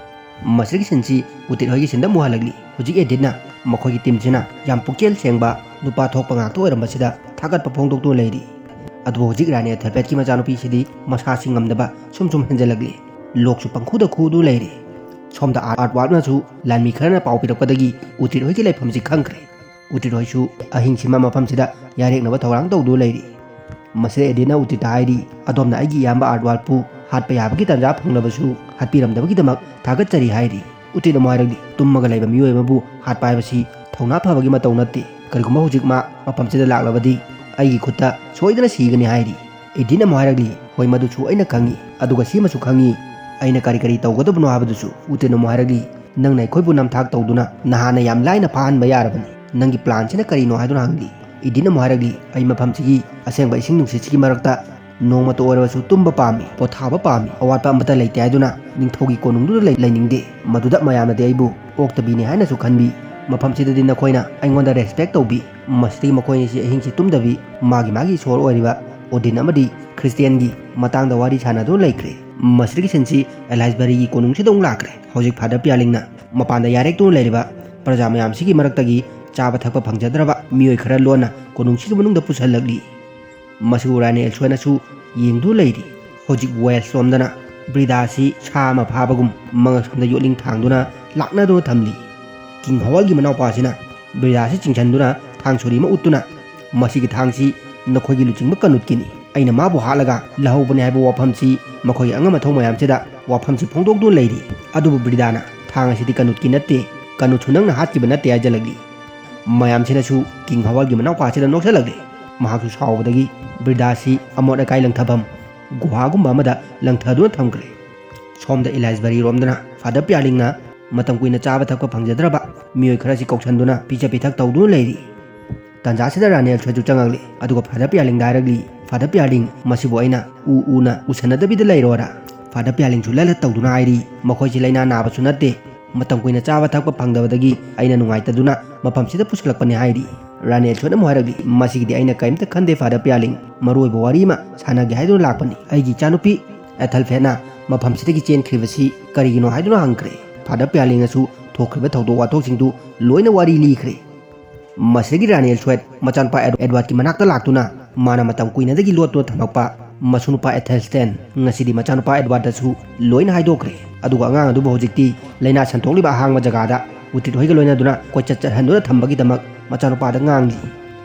ꯃꯁꯤꯒꯤ ꯁꯤꯟꯁꯤ ꯎꯇ꯭ꯔꯤꯠ ꯍꯣꯏꯒꯤ ꯁꯤꯟꯗ ꯑꯃꯨꯛ ꯍꯜꯂꯛꯂꯤ꯫ ꯍꯧꯖꯤꯛ ꯑꯦꯗꯤꯠꯅ ꯃꯈꯣꯏꯒꯤ ꯇꯤꯝꯁꯤꯅ ꯌꯥꯝ ꯄꯨꯛꯆꯦꯜ ꯁꯦꯡꯕ ꯅꯨꯄꯥ ꯊꯣꯛꯄ ꯉꯥꯛꯇ ꯑꯣꯏꯔꯝꯕꯁꯤꯗ ꯊꯥꯒꯠꯄ ꯐꯣꯡꯗꯣꯛꯇꯨꯅ ꯂꯩꯔꯤ꯫ ꯑꯗꯨꯕꯨ ꯍꯧꯖꯤꯛ ꯔꯥꯅꯤ ꯑꯦꯊꯦꯜꯕꯦꯠꯀꯤ ꯃꯆꯥꯅꯨꯄꯤꯁꯤꯗꯤ ꯃꯁꯥꯁꯤ ꯉꯝꯗꯕ ꯁꯨꯝ ꯁꯨꯝ ꯍꯦꯟꯖꯜꯂꯛꯂꯤ꯫ ꯂꯣꯛꯁꯨ ꯄꯪꯈꯨꯗ ꯈꯨꯗꯨꯅ ꯂꯩꯔꯤ꯫ ꯁꯣꯝꯗ ꯑꯥꯔꯠ ꯑꯥꯔꯠꯋꯥꯜꯅꯁꯨ ꯂꯥꯟꯃꯤ ꯈꯔꯅ ꯄꯥꯎ ꯄꯤꯔꯛꯄꯗꯒꯤ ꯎꯇ꯭ꯔꯤꯠ ꯍꯣꯏꯒꯤ ꯂꯩꯐꯝꯁꯤ ꯈꯪꯈ꯭ꯔꯦ꯫ ꯎꯇ꯭ꯔꯤꯠ ꯍꯣꯏꯁꯨ ꯑꯍꯤꯡꯁꯤꯃ ꯃꯐꯝꯁꯤꯗ ꯌꯥꯔꯦꯛꯅꯕ ꯊꯧꯔꯥꯡ ꯇꯧꯗꯨꯅ ꯂꯩꯔꯤ꯫ ꯃꯁꯤꯗ ꯑꯦꯗꯤꯠꯅ ꯎꯇ꯭ꯔꯤꯠꯇ ꯍꯥꯏꯔꯤ, "ꯑꯗꯣꯝꯅ ꯑꯩꯒꯤ ꯏꯌꯥꯝꯕ ꯑꯥꯔꯠꯋꯥꯜꯄꯨ ꯍꯥꯠꯄ ꯌꯥꯕꯒꯤ ꯇꯥꯟꯖꯥ ꯐꯪꯂꯕꯁꯨ ꯍꯥꯠꯄꯤꯔꯝꯗꯕꯒꯤꯗꯃꯛ ꯊꯥꯒꯠꯆꯔꯤ" ꯍꯥꯏꯔꯤ꯫ ꯎꯇ꯭ꯔꯤꯠꯅ ꯑꯃꯨꯛ ꯍꯥꯏꯔꯛꯂꯤ, "ꯇꯨꯝꯃꯒ ꯂꯩꯕ ꯃꯤꯑꯣꯏ ꯑꯃꯕꯨ ꯍꯥꯠꯄ ꯍꯥꯏꯕꯁꯤ ꯊꯧꯅꯥ ꯐꯕꯒꯤ ꯃꯇꯧ ꯅꯠꯇꯦ꯫ ꯀꯔꯤꯒꯨꯝꯕ ꯍꯧꯖꯤꯛ ꯃꯥ ꯃꯐꯝꯁꯤꯗ ꯂꯥꯛꯂꯕꯗꯤ ꯑꯩꯒꯤ ꯈꯨꯠꯇ ꯁꯣꯏꯗꯅ ꯁꯤꯒꯅꯤ" ꯍꯥꯏꯔꯤ꯫ ꯑꯦꯗꯤꯠꯅ ꯑꯃꯨꯛ ꯍꯥꯏꯔꯛꯂꯤ, "ꯍꯣꯏ, ꯃꯗꯨꯁꯨ ꯑꯩꯅ ꯈꯪꯉꯤ, ꯑꯗꯨꯒ ꯁꯤꯃꯁꯨ ꯈꯪꯉꯤ, ꯑꯩꯅ ꯀꯔꯤ ꯀꯔꯤ ꯇꯧꯒꯗꯕꯅꯣ ꯍꯥꯏꯕꯗꯨꯁꯨ"꯫ ꯎꯇ꯭ꯔꯤꯠꯅ ꯑꯃꯨꯛ ꯍꯥꯏꯔꯛꯂꯤ, "ꯅꯪꯅ ꯑꯩꯈꯣꯏꯕꯨ ꯅꯝꯊꯥꯛ ꯇꯧꯗꯨꯅ ꯅꯍꯥꯟꯅ ꯌꯥꯝ ꯂꯥꯏꯅ ꯐꯥꯍꯟꯕ ꯌꯥꯔꯕꯅꯤ꯫ ꯅꯪꯒꯤ ꯄ꯭ꯂꯥꯟꯁꯤꯅ ꯀꯔꯤꯅꯣ?" ꯍꯥꯏꯗꯨꯅ ꯍꯪꯂꯤ꯫ ꯏꯗꯤꯟ ꯑꯃꯨꯛ ꯍꯥꯏꯔꯛꯂꯤ, "ꯑꯩ ꯃꯐꯝꯁꯤꯒꯤ ꯑꯁꯦꯡꯕ ꯏꯁꯤꯡ ꯅꯨꯡꯁꯤꯠꯁꯤꯒꯤ ꯃꯔꯛꯇ ꯅꯣꯡꯃꯇ ꯑꯣꯏꯔꯕꯁꯨ ꯇꯨꯝꯕ ꯄꯥꯝꯃꯤ, ꯄꯣꯊꯥꯕ ꯄꯥꯝꯃꯤ꯫ ꯑꯋꯥꯠꯄ ꯑꯃꯠꯇ ꯂꯩꯇꯦ ꯍꯥꯏꯗꯨꯅ ꯅꯤꯡꯊꯧꯒꯤ ꯀꯣꯅꯨꯡꯗꯨꯗ ꯂꯩ-, ꯂꯩꯅꯤꯡꯗꯦ꯫ ꯃꯗꯨꯗ ꯃꯌꯥꯝꯅꯗꯤ ꯑꯩꯕꯨ ꯑꯣꯛꯇꯕꯤꯅꯤ ꯍꯥꯏꯅꯁꯨ ꯈꯟꯕꯤ꯫ ꯃꯐꯝꯁꯤꯗꯗꯤ ꯅꯈꯣꯏꯅ ꯑꯩꯉꯣꯟꯗ ꯔꯦꯁꯄꯦꯛ ꯇꯧꯕꯤ꯫ ꯃꯁꯤꯗꯒꯤ ꯃꯈꯣꯏ ꯑꯅꯤꯁꯤ ꯑꯍꯤꯡꯁꯤ ꯇꯨꯝꯗꯕꯤ ꯃꯥꯒꯤ ꯃꯥꯒꯤ ꯏꯁꯣꯔ ꯑꯣꯏꯔꯤꯕ ꯑꯣꯗꯤꯟ ꯑꯃꯗꯤ ꯈ꯭ꯔꯤꯁꯇꯤꯌꯥꯟꯒꯤ ꯃꯇꯥꯡꯗ ꯋꯥꯔꯤ ꯁꯥꯟꯅꯗꯨꯅ ꯂꯩꯈ꯭ꯔꯦ꯫ ꯃꯁꯤꯗꯒꯤ ꯁꯤꯟꯁꯤ ꯑꯦꯂꯥꯏꯁꯕꯔꯤꯒꯤ ꯀꯣꯅꯨꯡꯁꯤꯗ ꯑꯃꯨꯛ ꯂꯥꯛꯈ꯭ꯔꯦ꯫ ꯍꯧꯖꯤꯛ ꯐꯥꯗꯔ ꯄꯤꯌꯥꯂꯤꯡꯅ ꯃꯄꯥꯟꯗ ꯌꯥꯔꯦꯛꯇꯨꯅ ꯂꯩꯔꯤꯕ ꯄ꯭ꯔꯖꯥ ꯃꯌꯥꯝꯁꯤꯒꯤ ꯃꯔꯛꯇꯒꯤ ꯆꯥꯕ ꯊꯛꯄ ꯐꯪꯖꯗ꯭ꯔꯕ ꯃꯤꯑꯣꯏ ꯈꯔ ꯂꯣꯟꯅ ꯀꯣꯅꯨꯡꯁꯤꯒꯤ ꯃꯅꯨꯡꯗ ꯄꯨꯁꯤꯜꯂꯛꯂꯤ꯫ ꯃꯁꯤꯕꯨ ꯔꯥꯅꯤ ꯑꯦꯜꯁꯣꯏꯅꯁꯨ ꯌꯦꯡꯗꯨꯅ ꯂꯩꯔꯤ꯫ ꯍꯧꯖꯤꯛ ꯋꯦꯁ ꯔꯣꯝꯗꯅ ꯕ꯭ꯔꯤꯗꯥꯁꯤ ꯁꯥ ꯑꯃ ꯐꯥꯕꯒꯨꯝ ꯃꯉꯛꯁꯝꯗ ꯌꯣꯠꯂꯤꯡ ꯊꯥꯡꯗꯨꯅ ꯂꯥꯛꯅꯗꯨꯅ ꯊꯝꯂꯤ꯫ ꯀꯤꯡ ꯍꯋꯥꯜꯒꯤ ꯃꯅꯥꯎꯄꯥꯁꯤꯅ ꯕ꯭ꯔꯤꯗꯥꯁꯤ ꯆꯤꯡꯁꯤꯟꯗꯨꯅ ꯊꯥꯡ ꯁꯣꯔꯤ ꯑꯃ ꯎꯠꯇꯨꯅ, "ꯃꯁꯤꯒꯤ ꯊꯥꯡꯁꯤ ꯅꯈꯣꯏꯒꯤ ꯂꯨꯆꯤꯡꯕ ꯀꯅꯨꯠꯀꯤꯅꯤ꯫ ꯑꯩꯅ ꯃꯥꯕꯨ ꯍꯥꯠꯂꯒ ꯂꯧꯍꯧꯕꯅꯤ" ꯍꯥꯏꯕ ꯋꯥꯐꯝꯁꯤ ꯃꯈꯣꯏꯒꯤ ꯑꯉꯝ ꯑꯊꯧ ꯃꯌꯥꯝꯁꯤꯗ ꯋꯥꯐꯝꯁꯤ ꯐꯣꯡꯗꯣꯛꯇꯨꯅ ꯂꯩꯔꯤ꯫ ꯑꯗꯨꯕꯨ ꯕ꯭ꯔꯤꯗꯥꯅ, "ꯊꯥꯡ ꯑꯁꯤꯗꯤ ꯀꯅꯨꯠꯀꯤ ꯅꯠꯇꯦ, "ꯀꯅꯨꯊꯨ, ꯅꯪꯅ ꯍꯥꯠꯈꯤꯕ ꯅꯠꯇꯦ" ꯍꯥꯏꯖꯜꯂꯛꯂꯤ꯫ ꯃꯌꯥꯝꯁꯤꯅꯁꯨ ꯀꯤꯡ ꯍꯋꯥꯜꯒꯤ ꯃꯅꯥꯎꯄꯥꯁꯤꯗ ꯅꯣꯛꯁꯜꯂꯛꯂꯤ꯫ ꯃꯍꯥꯛꯁꯨ ꯁꯥꯎꯕꯗꯒꯤ ꯕꯤꯔꯗꯥꯁꯤ ꯑꯃꯣꯠ ꯑꯀꯥꯏ ꯂꯪꯊꯐꯝ ꯒꯨꯍꯥꯒꯨꯝꯕ ꯑꯃꯗ ꯂꯪꯊꯗꯨꯅ ꯊꯝꯈ꯭ꯔꯦ꯫ ꯁꯣꯝꯗ ꯏꯂꯥꯏꯁꯕꯔꯤꯔꯣꯝꯗꯅ ꯐꯥꯗꯔ ꯄꯤꯌꯥꯔꯂꯤꯡꯅ ꯃꯇꯝ ꯀꯨꯏꯅ ꯆꯥꯕ ꯊꯛꯄ ꯐꯪꯖꯗ꯭ꯔꯕ ꯃꯤꯑꯣꯏ ꯈꯔꯁꯤ ꯀꯧꯁꯟꯗꯨꯅ ꯄꯤꯖ ꯄꯤꯊꯛ ꯇꯧꯗꯨꯅ ꯂꯩꯔꯤ꯫ ꯇꯥꯟꯖꯥꯁꯤꯗ ꯔꯥꯅꯤ ꯑꯦꯜꯐ꯭ꯔꯦꯗꯁꯨ ꯆꯪꯉꯛꯂꯤ꯫ ꯑꯗꯨꯒ ꯐꯥꯗꯔ ꯄꯤꯌꯥꯔꯂꯤꯡꯗ ꯍꯥꯏꯔꯛꯂꯤ, "ꯐꯥꯗꯔ ꯄꯤꯌꯥꯔꯂꯤꯡ, ꯃꯁꯤꯕꯨ ꯑꯩꯅ ꯎ ꯎꯅ ꯎꯁꯟꯅꯗꯕꯤꯗ ꯂꯩꯔꯣꯔꯥ?" ꯐꯥꯗꯔ ꯄꯤꯌꯥꯔꯂꯤꯡꯁꯨ ꯂꯠ ꯂꯠ ꯇꯧꯗꯨꯅ ꯍꯥꯏꯔꯤ, "ꯃꯈꯣꯏꯁꯤ ꯂꯥꯏꯅꯥ ꯅꯥꯕꯁꯨ ꯅꯠꯇꯦ, ꯃꯇꯝ ꯀꯨꯏꯅ ꯆꯥꯕ ꯊꯛꯄ ꯐꯪꯗꯕꯗꯒꯤ ꯑꯩꯅ ꯅꯨꯡꯉꯥꯏꯇꯗꯨꯅ ꯃꯐꯝꯁꯤꯗ ꯄꯨꯁꯜꯂꯛꯄꯅꯤ" ꯍꯥꯏꯔꯤ꯫ ꯔꯥꯅꯤ ꯑꯦꯜꯐ꯭ꯔꯦꯗꯅ ꯑꯃꯨꯛ ꯍꯥꯏꯔꯛꯂꯤ, "ꯃꯁꯤꯒꯤꯗꯤ ꯑꯩꯅ ꯀꯔꯤꯝꯇ ꯈꯟꯗꯦ ꯐꯥꯗꯔ ꯄꯤꯌꯥꯔꯂꯤꯡ, ꯃꯔꯨ ꯑꯣꯏꯕ ꯋꯥꯔꯤ ꯑꯃ ꯁꯥꯟꯅꯒꯦ ꯍꯥꯏꯗꯨꯅ ꯂꯥꯛꯄꯅꯤ꯫ ꯑꯩꯒꯤ ꯏꯆꯥꯅꯨꯄꯤ ꯑꯦꯊꯜꯐ꯭ꯔꯦꯗꯅ ꯃꯐꯝꯁꯤꯗꯒꯤ ꯆꯦꯟꯈ꯭ꯔꯤꯕꯁꯤ ꯀꯔꯤꯒꯤꯅꯣ?" ꯍꯥꯏꯗꯨꯅ ꯍꯪꯈ꯭ꯔꯦ꯫ ꯐꯥꯗꯔ ꯄꯤꯌꯥꯔꯂꯤꯡꯅꯁꯨ ꯊꯣꯛꯈ꯭ꯔꯤꯕ ꯊꯧꯗꯣꯛ ꯋꯥꯊꯣꯛꯁꯤꯡꯗꯨ ꯂꯣꯏꯅ ꯋꯥꯔꯤ ꯂꯤꯈ꯭ꯔꯦ꯫ ꯃꯁꯤꯗꯒꯤ ꯔꯥꯅꯤ ꯑꯦꯜꯐ꯭ꯔꯦꯗ ꯃꯆꯥꯅꯨꯄꯥ ꯑꯦꯗ-, ꯑꯦꯗꯋꯥꯔꯗꯀꯤ ꯃꯅꯥꯛꯇ ꯂꯥꯛꯇꯨꯅ ꯃꯥꯅ ꯃꯇꯝ ꯀꯨꯏꯅꯗꯒꯤ ꯂꯣꯠꯇꯨꯅ ꯊꯝꯃꯛꯄ ꯃꯁꯨ ꯅꯨꯄꯥ ꯑꯦꯊꯦꯜꯁꯇꯦꯟ ꯉꯁꯤꯗꯤ ꯃꯆꯥꯅꯨꯄꯥ ꯑꯦꯗꯋꯥꯔꯗꯇꯁꯨ ꯂꯣꯏꯅ ꯍꯥꯏꯗꯣꯛꯈ꯭ꯔꯦ꯫ ꯑꯗꯨꯒ ꯑꯉꯥꯡ ꯑꯗꯨꯕꯨ ꯍꯧꯖꯤꯛꯇꯤ ꯂꯥꯏꯅꯥ ꯁꯟꯗꯣꯛꯂꯤꯕ ꯑꯍꯥꯡꯕ ꯖꯒꯥꯗ ꯎꯇ꯭ꯔꯤꯠ ꯍꯣꯏꯒ ꯂꯣꯏꯅꯗꯨꯅ ꯀꯣꯏꯆꯠ ꯆꯠꯍꯟꯗꯨꯅ ꯊꯝꯕꯒꯤꯗꯃꯛ ꯃꯆꯥꯅꯨꯄꯥꯗ ꯉꯥꯡꯂꯤ꯫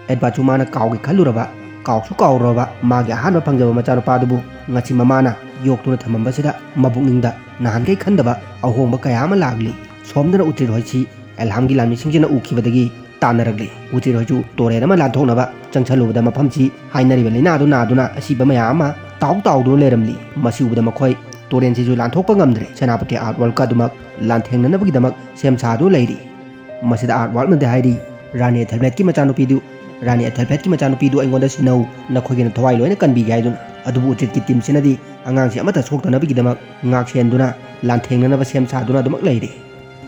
ꯑꯦꯗꯋꯥꯔꯗꯁꯨ ꯃꯥꯅ ꯀꯥꯎꯒꯦ ꯈꯜꯂꯨꯔꯕ, ꯀꯥꯎꯁꯨ ꯀꯥꯎꯔꯨꯔꯕ ꯃꯥꯒꯤ ꯑꯍꯥꯟꯕ ꯐꯪꯖꯕ ꯃꯆꯥꯅꯨꯄꯥꯗꯨꯕꯨ ꯉꯁꯤ ꯃꯃꯥꯅ ꯌꯣꯛꯇꯨꯅ ꯊꯝꯃꯝꯕꯁꯤꯗ ꯃꯕꯨꯛꯅꯤꯡꯗ ꯅꯍꯥꯟꯈꯩ ꯈꯟꯗꯕ ꯑꯍꯣꯡꯕ ꯀꯌꯥ ꯑꯃ ꯂꯥꯛꯂꯤ꯫ ꯁꯣꯝꯗꯅ ꯎꯇ꯭ꯔꯤꯠ ꯍꯣꯏꯁꯤ ꯑꯦꯜꯍꯥꯝꯒꯤ ꯂꯥꯟꯃꯤꯁꯤꯡꯁꯤꯅ ꯎꯈꯤꯕꯗꯒꯤ ꯇꯥꯟꯅꯔꯛꯂꯤ꯫ ꯎꯇ꯭ꯔꯤꯠ ꯍꯣꯏꯁꯨ ꯇꯣꯔꯦꯟ ꯑꯃ ꯂꯥꯟꯊꯣꯛꯅꯕ ꯆꯪꯁꯜꯂꯨꯕꯗ ꯃꯐꯝꯁꯤ ꯍꯥꯏꯅꯔꯤꯕ ꯂꯥꯏꯅꯥꯗꯨ ꯅꯥꯗꯨꯅ ꯑꯁꯤꯕ ꯃꯌꯥꯝ ꯑꯃ ꯇꯥꯎ ꯇꯥꯎꯗꯨꯅ ꯂꯩꯔꯝꯂꯤ꯫ ꯃꯁꯤ ꯎꯕꯗ ꯃꯈꯣꯏ ꯇꯣꯔꯦꯟꯁꯤꯁꯨ ꯂꯥꯟꯊꯣꯛꯄ ꯉꯝꯗ꯭ꯔꯦ꯫ ꯁꯦꯅꯥꯄꯇꯤ ꯑꯥꯔꯠꯋꯥꯜꯀ ꯑꯗꯨꯃꯛ ꯂꯥꯟꯊꯦꯡꯅꯅꯕꯒꯤꯗꯃꯛ ꯁꯦꯝ ꯁꯥꯗꯨꯅ ꯂꯩꯔꯤ꯫ ꯃꯁꯤꯗ ꯑꯥꯔꯠꯋꯥꯜꯅꯗꯤ ꯍꯥꯏꯔꯤ, "ꯔꯥꯅꯤ ꯑꯦꯊꯦꯜꯕ꯭ꯔꯦꯗꯀꯤ ꯃꯆꯥꯅꯨꯄꯤꯗꯨ, ꯔꯥꯅꯤ ꯑꯦꯊꯦꯜꯕ꯭ꯔꯦꯗꯀꯤ ꯃꯆꯥꯅꯨꯄꯤꯗꯨ ꯑꯩꯉꯣꯟꯗ ꯁꯤꯟꯅꯧ, ꯅꯈꯣꯏꯒꯤꯅ ꯊꯋꯥꯏ ꯂꯣꯏꯅ ꯀꯟꯕꯤꯒꯦ" ꯍꯥꯏꯗꯨꯅ꯫ ꯑꯗꯨꯕꯨ ꯎꯇ꯭ꯔꯤꯠꯀꯤ ꯇꯤꯝꯁꯤꯅꯗꯤ ꯑꯉꯥꯡꯁꯤ ꯑꯃꯠꯇ ꯁꯣꯛꯇꯅꯕꯒꯤꯗꯃꯛ ꯉꯥꯛ ꯁꯦꯟꯗꯨꯅ ꯂꯥꯟꯊꯦꯡꯅꯅꯕ ꯁꯦꯝ ꯁꯥꯗꯨꯅ ꯑꯗꯨꯃꯛ ꯂꯩꯔꯤ꯫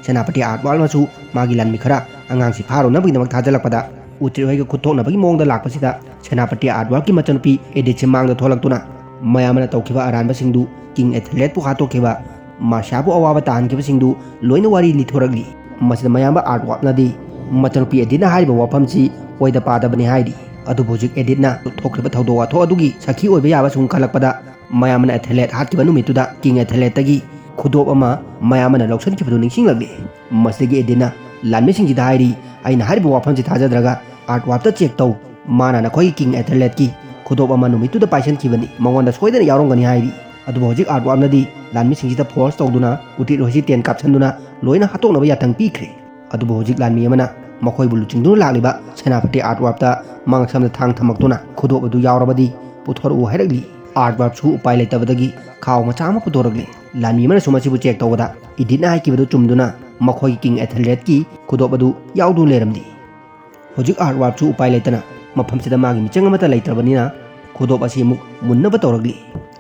ꯁꯦꯅꯥꯄꯇꯤ ꯑꯥꯔꯠꯋꯥꯜꯅꯁꯨ ꯃꯥꯒꯤ ꯂꯥꯟꯃꯤ ꯈꯔ ꯑꯉꯥꯡꯁꯤ ꯐꯥꯔꯨꯅꯕꯒꯤꯗꯃꯛ ꯊꯥꯖꯤꯜꯂꯛꯄꯗ ꯎꯇ꯭ꯔꯤꯠ ꯍꯣꯏꯒ ꯈꯨꯠ ꯊꯣꯛꯅꯕꯒꯤ ꯃꯑꯣꯡꯗ ꯂꯥꯛꯄꯁꯤꯗ ꯁꯦꯅꯥꯄꯇꯤ ꯑꯥꯔꯠꯋꯥꯜꯀꯤ ꯃꯆꯥꯅꯨꯄꯤ ꯑꯦꯗꯤꯠꯁꯤ ꯃꯥꯡꯗ ꯊꯣꯛꯂꯛꯇꯨꯅ ꯃꯌꯥꯝ ꯑꯃꯅ ꯇꯧꯈꯤꯕ ꯑꯔꯥꯟꯕꯁꯤꯡꯗꯨ, ꯀꯤꯡ ꯑꯦꯊꯦꯜꯔꯦꯗꯄꯨ ꯍꯥꯠꯇꯣꯛꯈꯤꯕ, ꯃꯥꯔꯁꯤꯌꯥꯕꯨ ꯑꯋꯥꯕ ꯇꯥꯍꯟꯈꯤꯕꯁꯤꯡꯗꯨ ꯂꯣꯏꯅ ꯋꯥꯔꯤ ꯂꯤꯊꯣꯔꯛꯂꯤ꯫ ꯃꯁꯤꯗ ꯃꯌꯥꯝꯕ ꯑꯥꯔꯠꯋꯥꯜꯅꯗꯤ ꯃꯆꯥꯅꯨꯄꯤ ꯑꯦꯗꯤꯠꯅ ꯍꯥꯏꯔꯤꯕ ꯋꯥꯐꯝꯁꯤ ꯑꯣꯏꯗ ꯄꯥꯗꯕꯅꯤ ꯍꯥꯏꯔꯤ꯫ ꯑꯗꯨꯕꯨ ꯍꯧꯖꯤꯛ ꯑꯦꯗꯤꯠꯅ ꯊꯣꯛꯈ꯭ꯔꯤꯕ ꯊꯧꯗꯣꯛ ꯋꯥꯊꯣꯛ ꯑꯗꯨꯒꯤ ꯁꯥꯈꯤ ꯑꯣꯏꯕ ꯌꯥꯕ ꯁꯨꯝ ꯈꯜꯂꯛꯄꯗ ꯃꯌꯥꯝ ꯑꯃꯅ ꯑꯦꯊꯦꯂꯦꯠ ꯍꯥꯠꯈꯤꯕ ꯅꯨꯃꯤꯠꯇꯨꯗ ꯀꯤꯡ ꯑꯦꯊꯦꯂꯦꯠꯇꯒꯤ ꯈꯨꯗꯣꯞ ꯑꯃ ꯃꯌꯥꯝ ꯑꯃꯅ ꯂꯧꯁꯤꯟꯈꯤꯕꯗꯨ ꯅꯤꯡꯁꯤꯡꯂꯛꯂꯤ꯫ ꯃꯁꯤꯗꯒꯤ ꯑꯦꯗꯤꯠꯅ ꯂꯥꯟꯃꯤꯁꯤꯡꯁꯤꯗ ꯍꯥꯏꯔꯤ, "ꯑꯩꯅ ꯍꯥꯏꯔꯤꯕ ꯋꯥꯐꯝꯁꯤ ꯊꯥꯖꯗ꯭ꯔꯒ ꯑꯥꯔꯠꯋꯥꯜꯇ ꯆꯦꯛ ꯇꯧ꯫ ꯃꯥꯅ ꯅꯈꯣꯏꯒꯤ ꯀꯤꯡ ꯑꯦꯊꯦꯂꯦꯠꯀꯤ ꯈꯨꯗꯣꯞ ꯑꯃ ꯅꯨꯃꯤꯠꯇꯨꯗ ꯄꯥꯏꯁꯟꯈꯤꯕꯅꯤ꯫ ꯃꯉꯣꯟꯗ ꯁꯣꯏꯗꯅ ꯌꯥꯎꯔꯝꯒꯅꯤ" ꯍꯥꯏꯔꯤ꯫ ꯑꯗꯨꯕꯨ ꯍꯧꯖꯤꯛ ꯑꯥꯔꯠꯋꯥꯔꯞꯅꯗꯤ ꯂꯥꯟꯃꯤꯁꯤꯡꯁꯤꯗ ꯐꯣꯔꯁ ꯇꯧꯗꯨꯅ ꯎꯇ꯭ꯔꯤꯠ ꯍꯣꯏꯁꯤ ꯇꯦꯟ ꯀꯥꯞꯁꯤꯟꯗꯨꯅ ꯂꯣꯏꯅ ꯍꯥꯠꯇꯣꯛꯅꯕ ꯌꯥꯊꯪ ꯄꯤꯈ꯭ꯔꯦ꯫ ꯑꯗꯨꯕꯨ ꯍꯧꯖꯤꯛ ꯂꯥꯟꯃꯤ ꯑꯃꯅ ꯃꯈꯣꯏꯕꯨ ꯂꯨꯆꯤꯡꯗꯨꯅ ꯂꯥꯛꯂꯤꯕ ꯁꯦꯅꯥꯄꯇꯤ ꯑꯥꯔꯠꯋꯥꯔꯞꯇ ꯃꯉꯛꯁꯝꯗ ꯊꯥꯡ ꯊꯝꯃꯛꯇꯨꯅ ꯈꯨꯗꯣꯞ ꯑꯗꯨ ꯌꯥꯎꯔꯕꯗꯤ ꯄꯨꯊꯣꯔꯛꯎ ꯍꯥꯏꯔꯛꯂꯤ꯫ ꯑꯥꯔꯠꯋꯥꯔꯞꯁꯨ ꯎꯄꯥꯏ ꯂꯩꯇꯕꯗꯒꯤ ꯈꯥꯎ ꯃꯆꯥ ꯑꯃ ꯄꯨꯊꯣꯔꯛꯂꯦ꯫ ꯂꯥꯟꯃꯤ ꯑꯃꯅꯁꯨ ꯃꯁꯤꯕꯨ ꯆꯦꯛ ꯇꯧꯕꯗ ꯏꯗꯤꯠꯅ ꯍꯥꯏꯈꯤꯕꯗꯨ ꯆꯨꯝꯗꯨꯅ ꯃꯈꯣꯏꯒꯤ ꯀꯤꯡ ꯑꯦꯊꯦꯜꯔꯦꯠꯀꯤ ꯈꯨꯗꯣꯞ ꯑꯗꯨ ꯌꯥꯎꯗꯨꯅ ꯂꯩꯔꯝꯗꯦ꯫ ꯍꯧꯖꯤꯛ ꯑꯥꯔꯠꯋꯥꯔꯞꯁꯨ ꯎꯄꯥꯏ ꯂꯩꯇꯅ ꯃꯐꯝꯁꯤꯗ ꯃꯥꯒꯤ ꯃꯤꯆꯪ ꯑꯃꯠꯇ ꯂꯩꯇ꯭ꯔꯕꯅꯤꯅ ꯈꯨꯗꯣꯞ ꯑꯁꯤ ꯑꯃꯨꯛ ꯃꯨꯟꯅꯕ ꯇꯧꯔꯛꯂꯤ꯫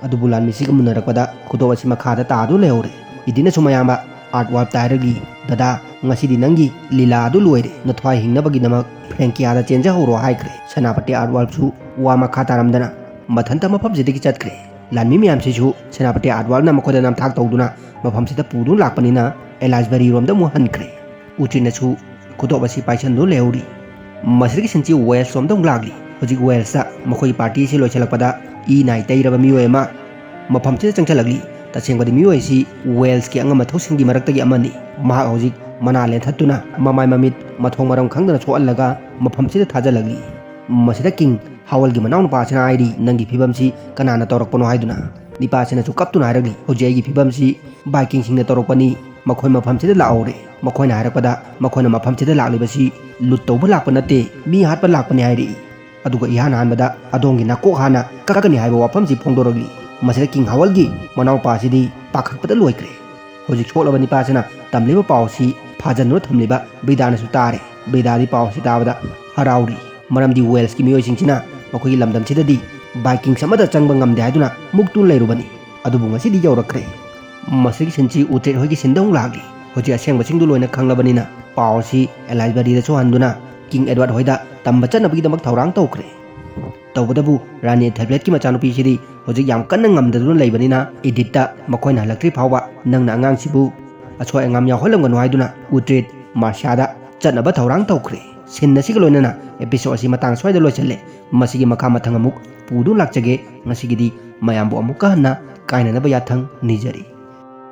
ꯑꯗꯨꯕꯨ ꯂꯥꯟꯃꯤꯁꯤꯒ ꯃꯨꯟꯅꯔꯛꯄꯗ ꯈꯨꯗꯣꯞ ꯑꯁꯤ ꯃꯈꯥꯗ ꯇꯥꯗꯨꯅ ꯂꯩꯍꯧꯔꯦ꯫ ꯏꯗꯤꯠꯅꯁꯨ ꯃꯌꯥꯝꯕ ꯑꯥꯔꯠꯋꯥꯔꯞꯇ ꯍꯥꯏꯔꯛꯂꯤ, "ꯗꯗꯥ, ꯉꯁꯤꯗꯤ ꯅꯪꯒꯤ ꯂꯤꯂꯥ ꯑꯗꯨ ꯂꯣꯏꯔꯦ꯫ ꯅꯊ꯭ꯋꯥꯏ ꯍꯤꯡꯅꯕꯒꯤꯗꯃꯛ ꯐ꯭ꯔꯦꯡꯀꯤꯌꯥꯗ ꯆꯦꯟꯖꯍꯧꯔꯣ" ꯍꯥꯏꯈ꯭ꯔꯦ꯫ ꯁꯦꯅꯥꯄꯇꯤ ꯑꯥꯔꯠꯋꯥꯔꯞꯁꯨ ꯋꯥ ꯃꯈꯥ ꯇꯥꯔꯝꯗꯅ ꯃꯊꯟꯇ ꯃꯐꯝꯁꯤꯗꯒꯤ ꯆꯠꯈ꯭ꯔꯦ꯫ ꯂꯥꯟꯃꯤ ꯃꯌꯥꯝꯁꯤꯁꯨ ꯁꯦꯅꯥꯄꯇꯤ ꯑꯥꯔꯠꯋꯥꯔꯞꯅ ꯃꯈꯣꯏꯗ ꯅꯝꯊꯥꯛ ꯇꯧꯗꯨꯅ ꯃꯐꯝꯁꯤꯗ ꯄꯨꯗꯨꯅ ꯂꯥꯛꯄꯅꯤꯅ ꯑꯦꯂꯥꯏꯁꯕꯔꯤꯔꯣꯝꯗ ꯑꯃꯨꯛ ꯍꯟꯈ꯭ꯔꯦ꯫ ꯎꯇ꯭ꯔꯤꯠꯅꯁꯨ ꯈꯨꯗꯣꯞ ꯑꯁꯤ ꯄꯥꯏꯁꯟꯗꯨꯅ ꯂꯩꯍꯧꯔꯤ꯫ ꯃꯁꯤꯗꯒꯤ ꯁꯤꯟꯆꯤ ꯋꯦꯜꯁ ꯂꯣꯝꯗ ꯑꯃꯨꯛ ꯂꯥꯛꯂꯤ꯫ ꯍꯧꯖꯤꯛ ꯋꯦꯜꯁꯇ ꯃꯈꯣꯏꯒꯤ ꯄꯥꯔꯇꯤ ꯑꯁꯤ ꯂꯣꯏꯁꯤꯜꯂꯛꯄꯗ ꯏ ꯅꯥꯏ ꯇꯩꯔꯕ ꯃꯤꯑꯣꯏ ꯑꯃ ꯃꯐꯝꯁꯤꯗ ꯆꯪꯁꯤꯜꯂꯛꯂꯤ꯫ ꯇꯁꯦꯡꯕꯗꯤ ꯃꯤꯑꯣꯏ ꯑꯁꯤ ꯋꯦꯜꯁꯀꯤ ꯑꯉꯝ ꯑꯊꯧꯁꯤꯡꯒꯤ ꯃꯔꯛꯇꯒꯤ ꯑꯃꯅꯤ꯫ ꯃꯍꯥꯛ ꯍꯧꯖꯤꯛ ꯃꯅꯥ ꯂꯦꯟꯊꯠꯇꯨꯅ ꯃꯃꯥꯏ ꯃꯃꯤꯠ ꯃꯊꯣꯡ ꯃꯔꯝ ꯈꯪꯗꯅ ꯁꯣꯛꯍꯜꯂꯒ ꯃꯐꯝꯁꯤꯗ ꯊꯥꯖꯤꯜꯂꯛꯂꯤ꯫ ꯃꯁꯤꯗ ꯀꯤꯡ ꯍꯥꯋꯜꯒꯤ ꯃꯅꯥꯎꯅꯨꯄꯥꯁꯤꯅ ꯍꯥꯏꯔꯤ, "ꯅꯪꯒꯤ ꯐꯤꯕꯝꯁꯤ ꯀꯅꯥꯅ ꯇꯧꯔꯛꯄꯅꯣ?" ꯍꯥꯏꯗꯨꯅ꯫ ꯅꯤꯄꯥꯁꯤꯅꯁꯨ ꯀꯞꯇꯨꯅ ꯍꯥꯏꯔꯛꯂꯤ, "ꯍꯧꯖꯤꯛ ꯑꯩꯒꯤ ꯐꯤꯕꯝꯁꯤ ꯚꯥꯏꯀꯤꯡꯁꯤꯡꯅ ꯇꯧꯔꯛꯄꯅꯤ꯫ ꯃꯈꯣꯏ ꯃꯐꯝꯁꯤꯗ ꯂꯥꯛꯍꯧꯔꯦ꯫ ꯃꯈꯣꯏꯅ ꯍꯥꯏꯔꯛꯄꯗ ꯃꯈꯣꯏꯅ ꯃꯐꯝꯁꯤꯗ ꯂꯥꯛꯂꯤꯕꯁꯤ ꯂꯨꯠ ꯇꯧꯕ ꯂꯥꯛꯄ ꯅꯠꯇꯦ, ꯃꯤ ꯍꯥꯠꯄ ꯂꯥꯛꯄꯅꯤ" ꯍꯥꯏꯔꯛꯏ꯫ ꯑꯗꯨꯒ ꯏꯍꯥꯟ ꯍꯥꯟꯕꯗ ꯑꯗꯣꯝꯒꯤ ꯅꯥꯀꯣꯛ ꯍꯥꯟꯅ ꯀꯛꯀꯅꯤ ꯍꯥꯏꯕ ꯋꯥꯐꯝꯁꯤ ꯐꯣꯡꯗꯣꯔꯛꯂꯤ꯫ ꯃꯁꯤꯗ ꯀꯤꯡ ꯍꯥꯋꯜꯒꯤ ꯃꯅꯥꯎꯄꯥꯁꯤꯗꯤ ꯄꯥꯈꯠꯄꯗ ꯂꯣꯏꯈ꯭ꯔꯦ꯫ ꯍꯧꯖꯤꯛ ꯁꯣꯛꯂꯕ ꯅꯤꯄꯥꯁꯤꯅ ꯇꯝꯂꯤꯕ ꯄꯥꯎ ꯑꯁꯤ ꯐꯥꯖꯟꯗꯨꯅ ꯊꯝꯂꯤꯕ ꯕ꯭ꯔꯤꯗꯥꯅꯁꯨ ꯇꯥꯔꯦ꯫ ꯕ꯭ꯔꯤꯗꯥꯗꯤ ꯄꯥꯎ ꯑꯁꯤ ꯇꯥꯕꯗ ꯍꯔꯥꯎꯔꯤ, ꯃꯔꯝꯗꯤ ꯋꯦꯜꯁꯀꯤ ꯃꯤꯑꯣꯏꯁꯤꯡꯁꯤꯅ ꯃꯈꯣꯏꯒꯤ ꯂꯝꯗꯝꯁꯤꯗꯗꯤ ꯚꯥꯏꯀꯤꯡꯁ ꯑꯃꯠꯇ ꯆꯪꯕ ꯉꯝꯗꯦ ꯍꯥꯏꯗꯨꯅ ꯃꯨꯛꯇꯨꯅ ꯂꯩꯔꯨꯕꯅꯤ꯫ ꯑꯗꯨꯕꯨ ꯉꯁꯤꯗꯤ ꯌꯧꯔꯛꯈ꯭ꯔꯦ꯫ ꯃꯁꯤꯒꯤ ꯁꯤꯟꯁꯤ ꯎꯇ꯭ꯔꯤꯠ ꯍꯣꯏꯒꯤ ꯁꯤꯟꯗ ꯑꯃꯨꯛ ꯂꯥꯛꯂꯤ꯫ ꯍꯧꯖꯤꯛ ꯑꯁꯦꯡꯕꯁꯤꯡꯗꯨ ꯂꯣꯏꯅ ꯈꯪꯂꯕꯅꯤꯅ ꯄꯥꯎ ꯑꯁꯤ ꯑꯦꯂꯥꯏꯁꯕꯔꯤꯗꯁꯨ ꯍꯟꯗꯨꯅ ꯀꯤꯡ ꯑꯦꯗꯋꯥꯔꯗ ꯍꯣꯏꯗ ꯇꯝꯕ ꯆꯠꯅꯕꯒꯤꯗꯃꯛ ꯊꯧꯔꯥꯡ ꯇꯧꯈ꯭ꯔꯦ꯫ ꯇꯧꯕꯇꯕꯨ ꯔꯥꯅꯤ ꯑꯦꯊꯦꯜꯕ꯭ꯔꯦꯠꯀꯤ ꯃꯆꯥꯅꯨꯄꯤꯁꯤꯗꯤ ꯍꯧꯖꯤꯛ ꯌꯥꯝ ꯀꯟꯅ ꯉꯝꯗꯗꯨꯅ ꯂꯩꯕꯅꯤꯅ ꯏꯗꯤꯠꯇ ꯃꯈꯣꯏꯅ ꯍꯜꯂꯛꯇ꯭ꯔꯤ ꯐꯥꯎꯕ ꯅꯪꯅ ꯑꯉꯥꯡꯁꯤꯕꯨ ꯑꯁꯣꯏ ꯑꯉꯥꯝ ꯌꯥꯎꯍꯜꯂꯝꯒꯅꯨ ꯍꯥꯏꯗꯨꯅ ꯎꯇ꯭ꯔꯤꯠ ꯃꯥꯔꯁꯤꯌꯥꯗ ꯆꯠꯅꯕ ꯊꯧꯔꯥꯡ ꯇꯧꯈ꯭ꯔꯦ꯫ ꯁꯤꯟ ꯑꯁꯤꯒ ꯂꯣꯏꯅꯅ ꯑꯦꯄꯤꯁꯣꯗ ꯑꯁꯤ ꯃꯇꯥꯡ ꯁ꯭ꯋꯥꯏꯗ ꯂꯣꯏꯁꯤꯜꯂꯦ꯫ ꯃꯁꯤꯒꯤ ꯃꯈꯥ ꯃꯊꯪ ꯑꯃꯨꯛ ꯄꯨꯗꯨꯅ ꯂꯥꯛꯆꯒꯦ꯫ ꯉꯁꯤꯒꯤꯗꯤ ꯃꯌꯥꯝꯕꯨ ꯑꯃꯨꯛꯀ ꯍꯟꯅ ꯀꯥꯏꯅꯅꯕ ꯌꯥꯊꯪ ꯅꯤꯖꯔꯤ꯫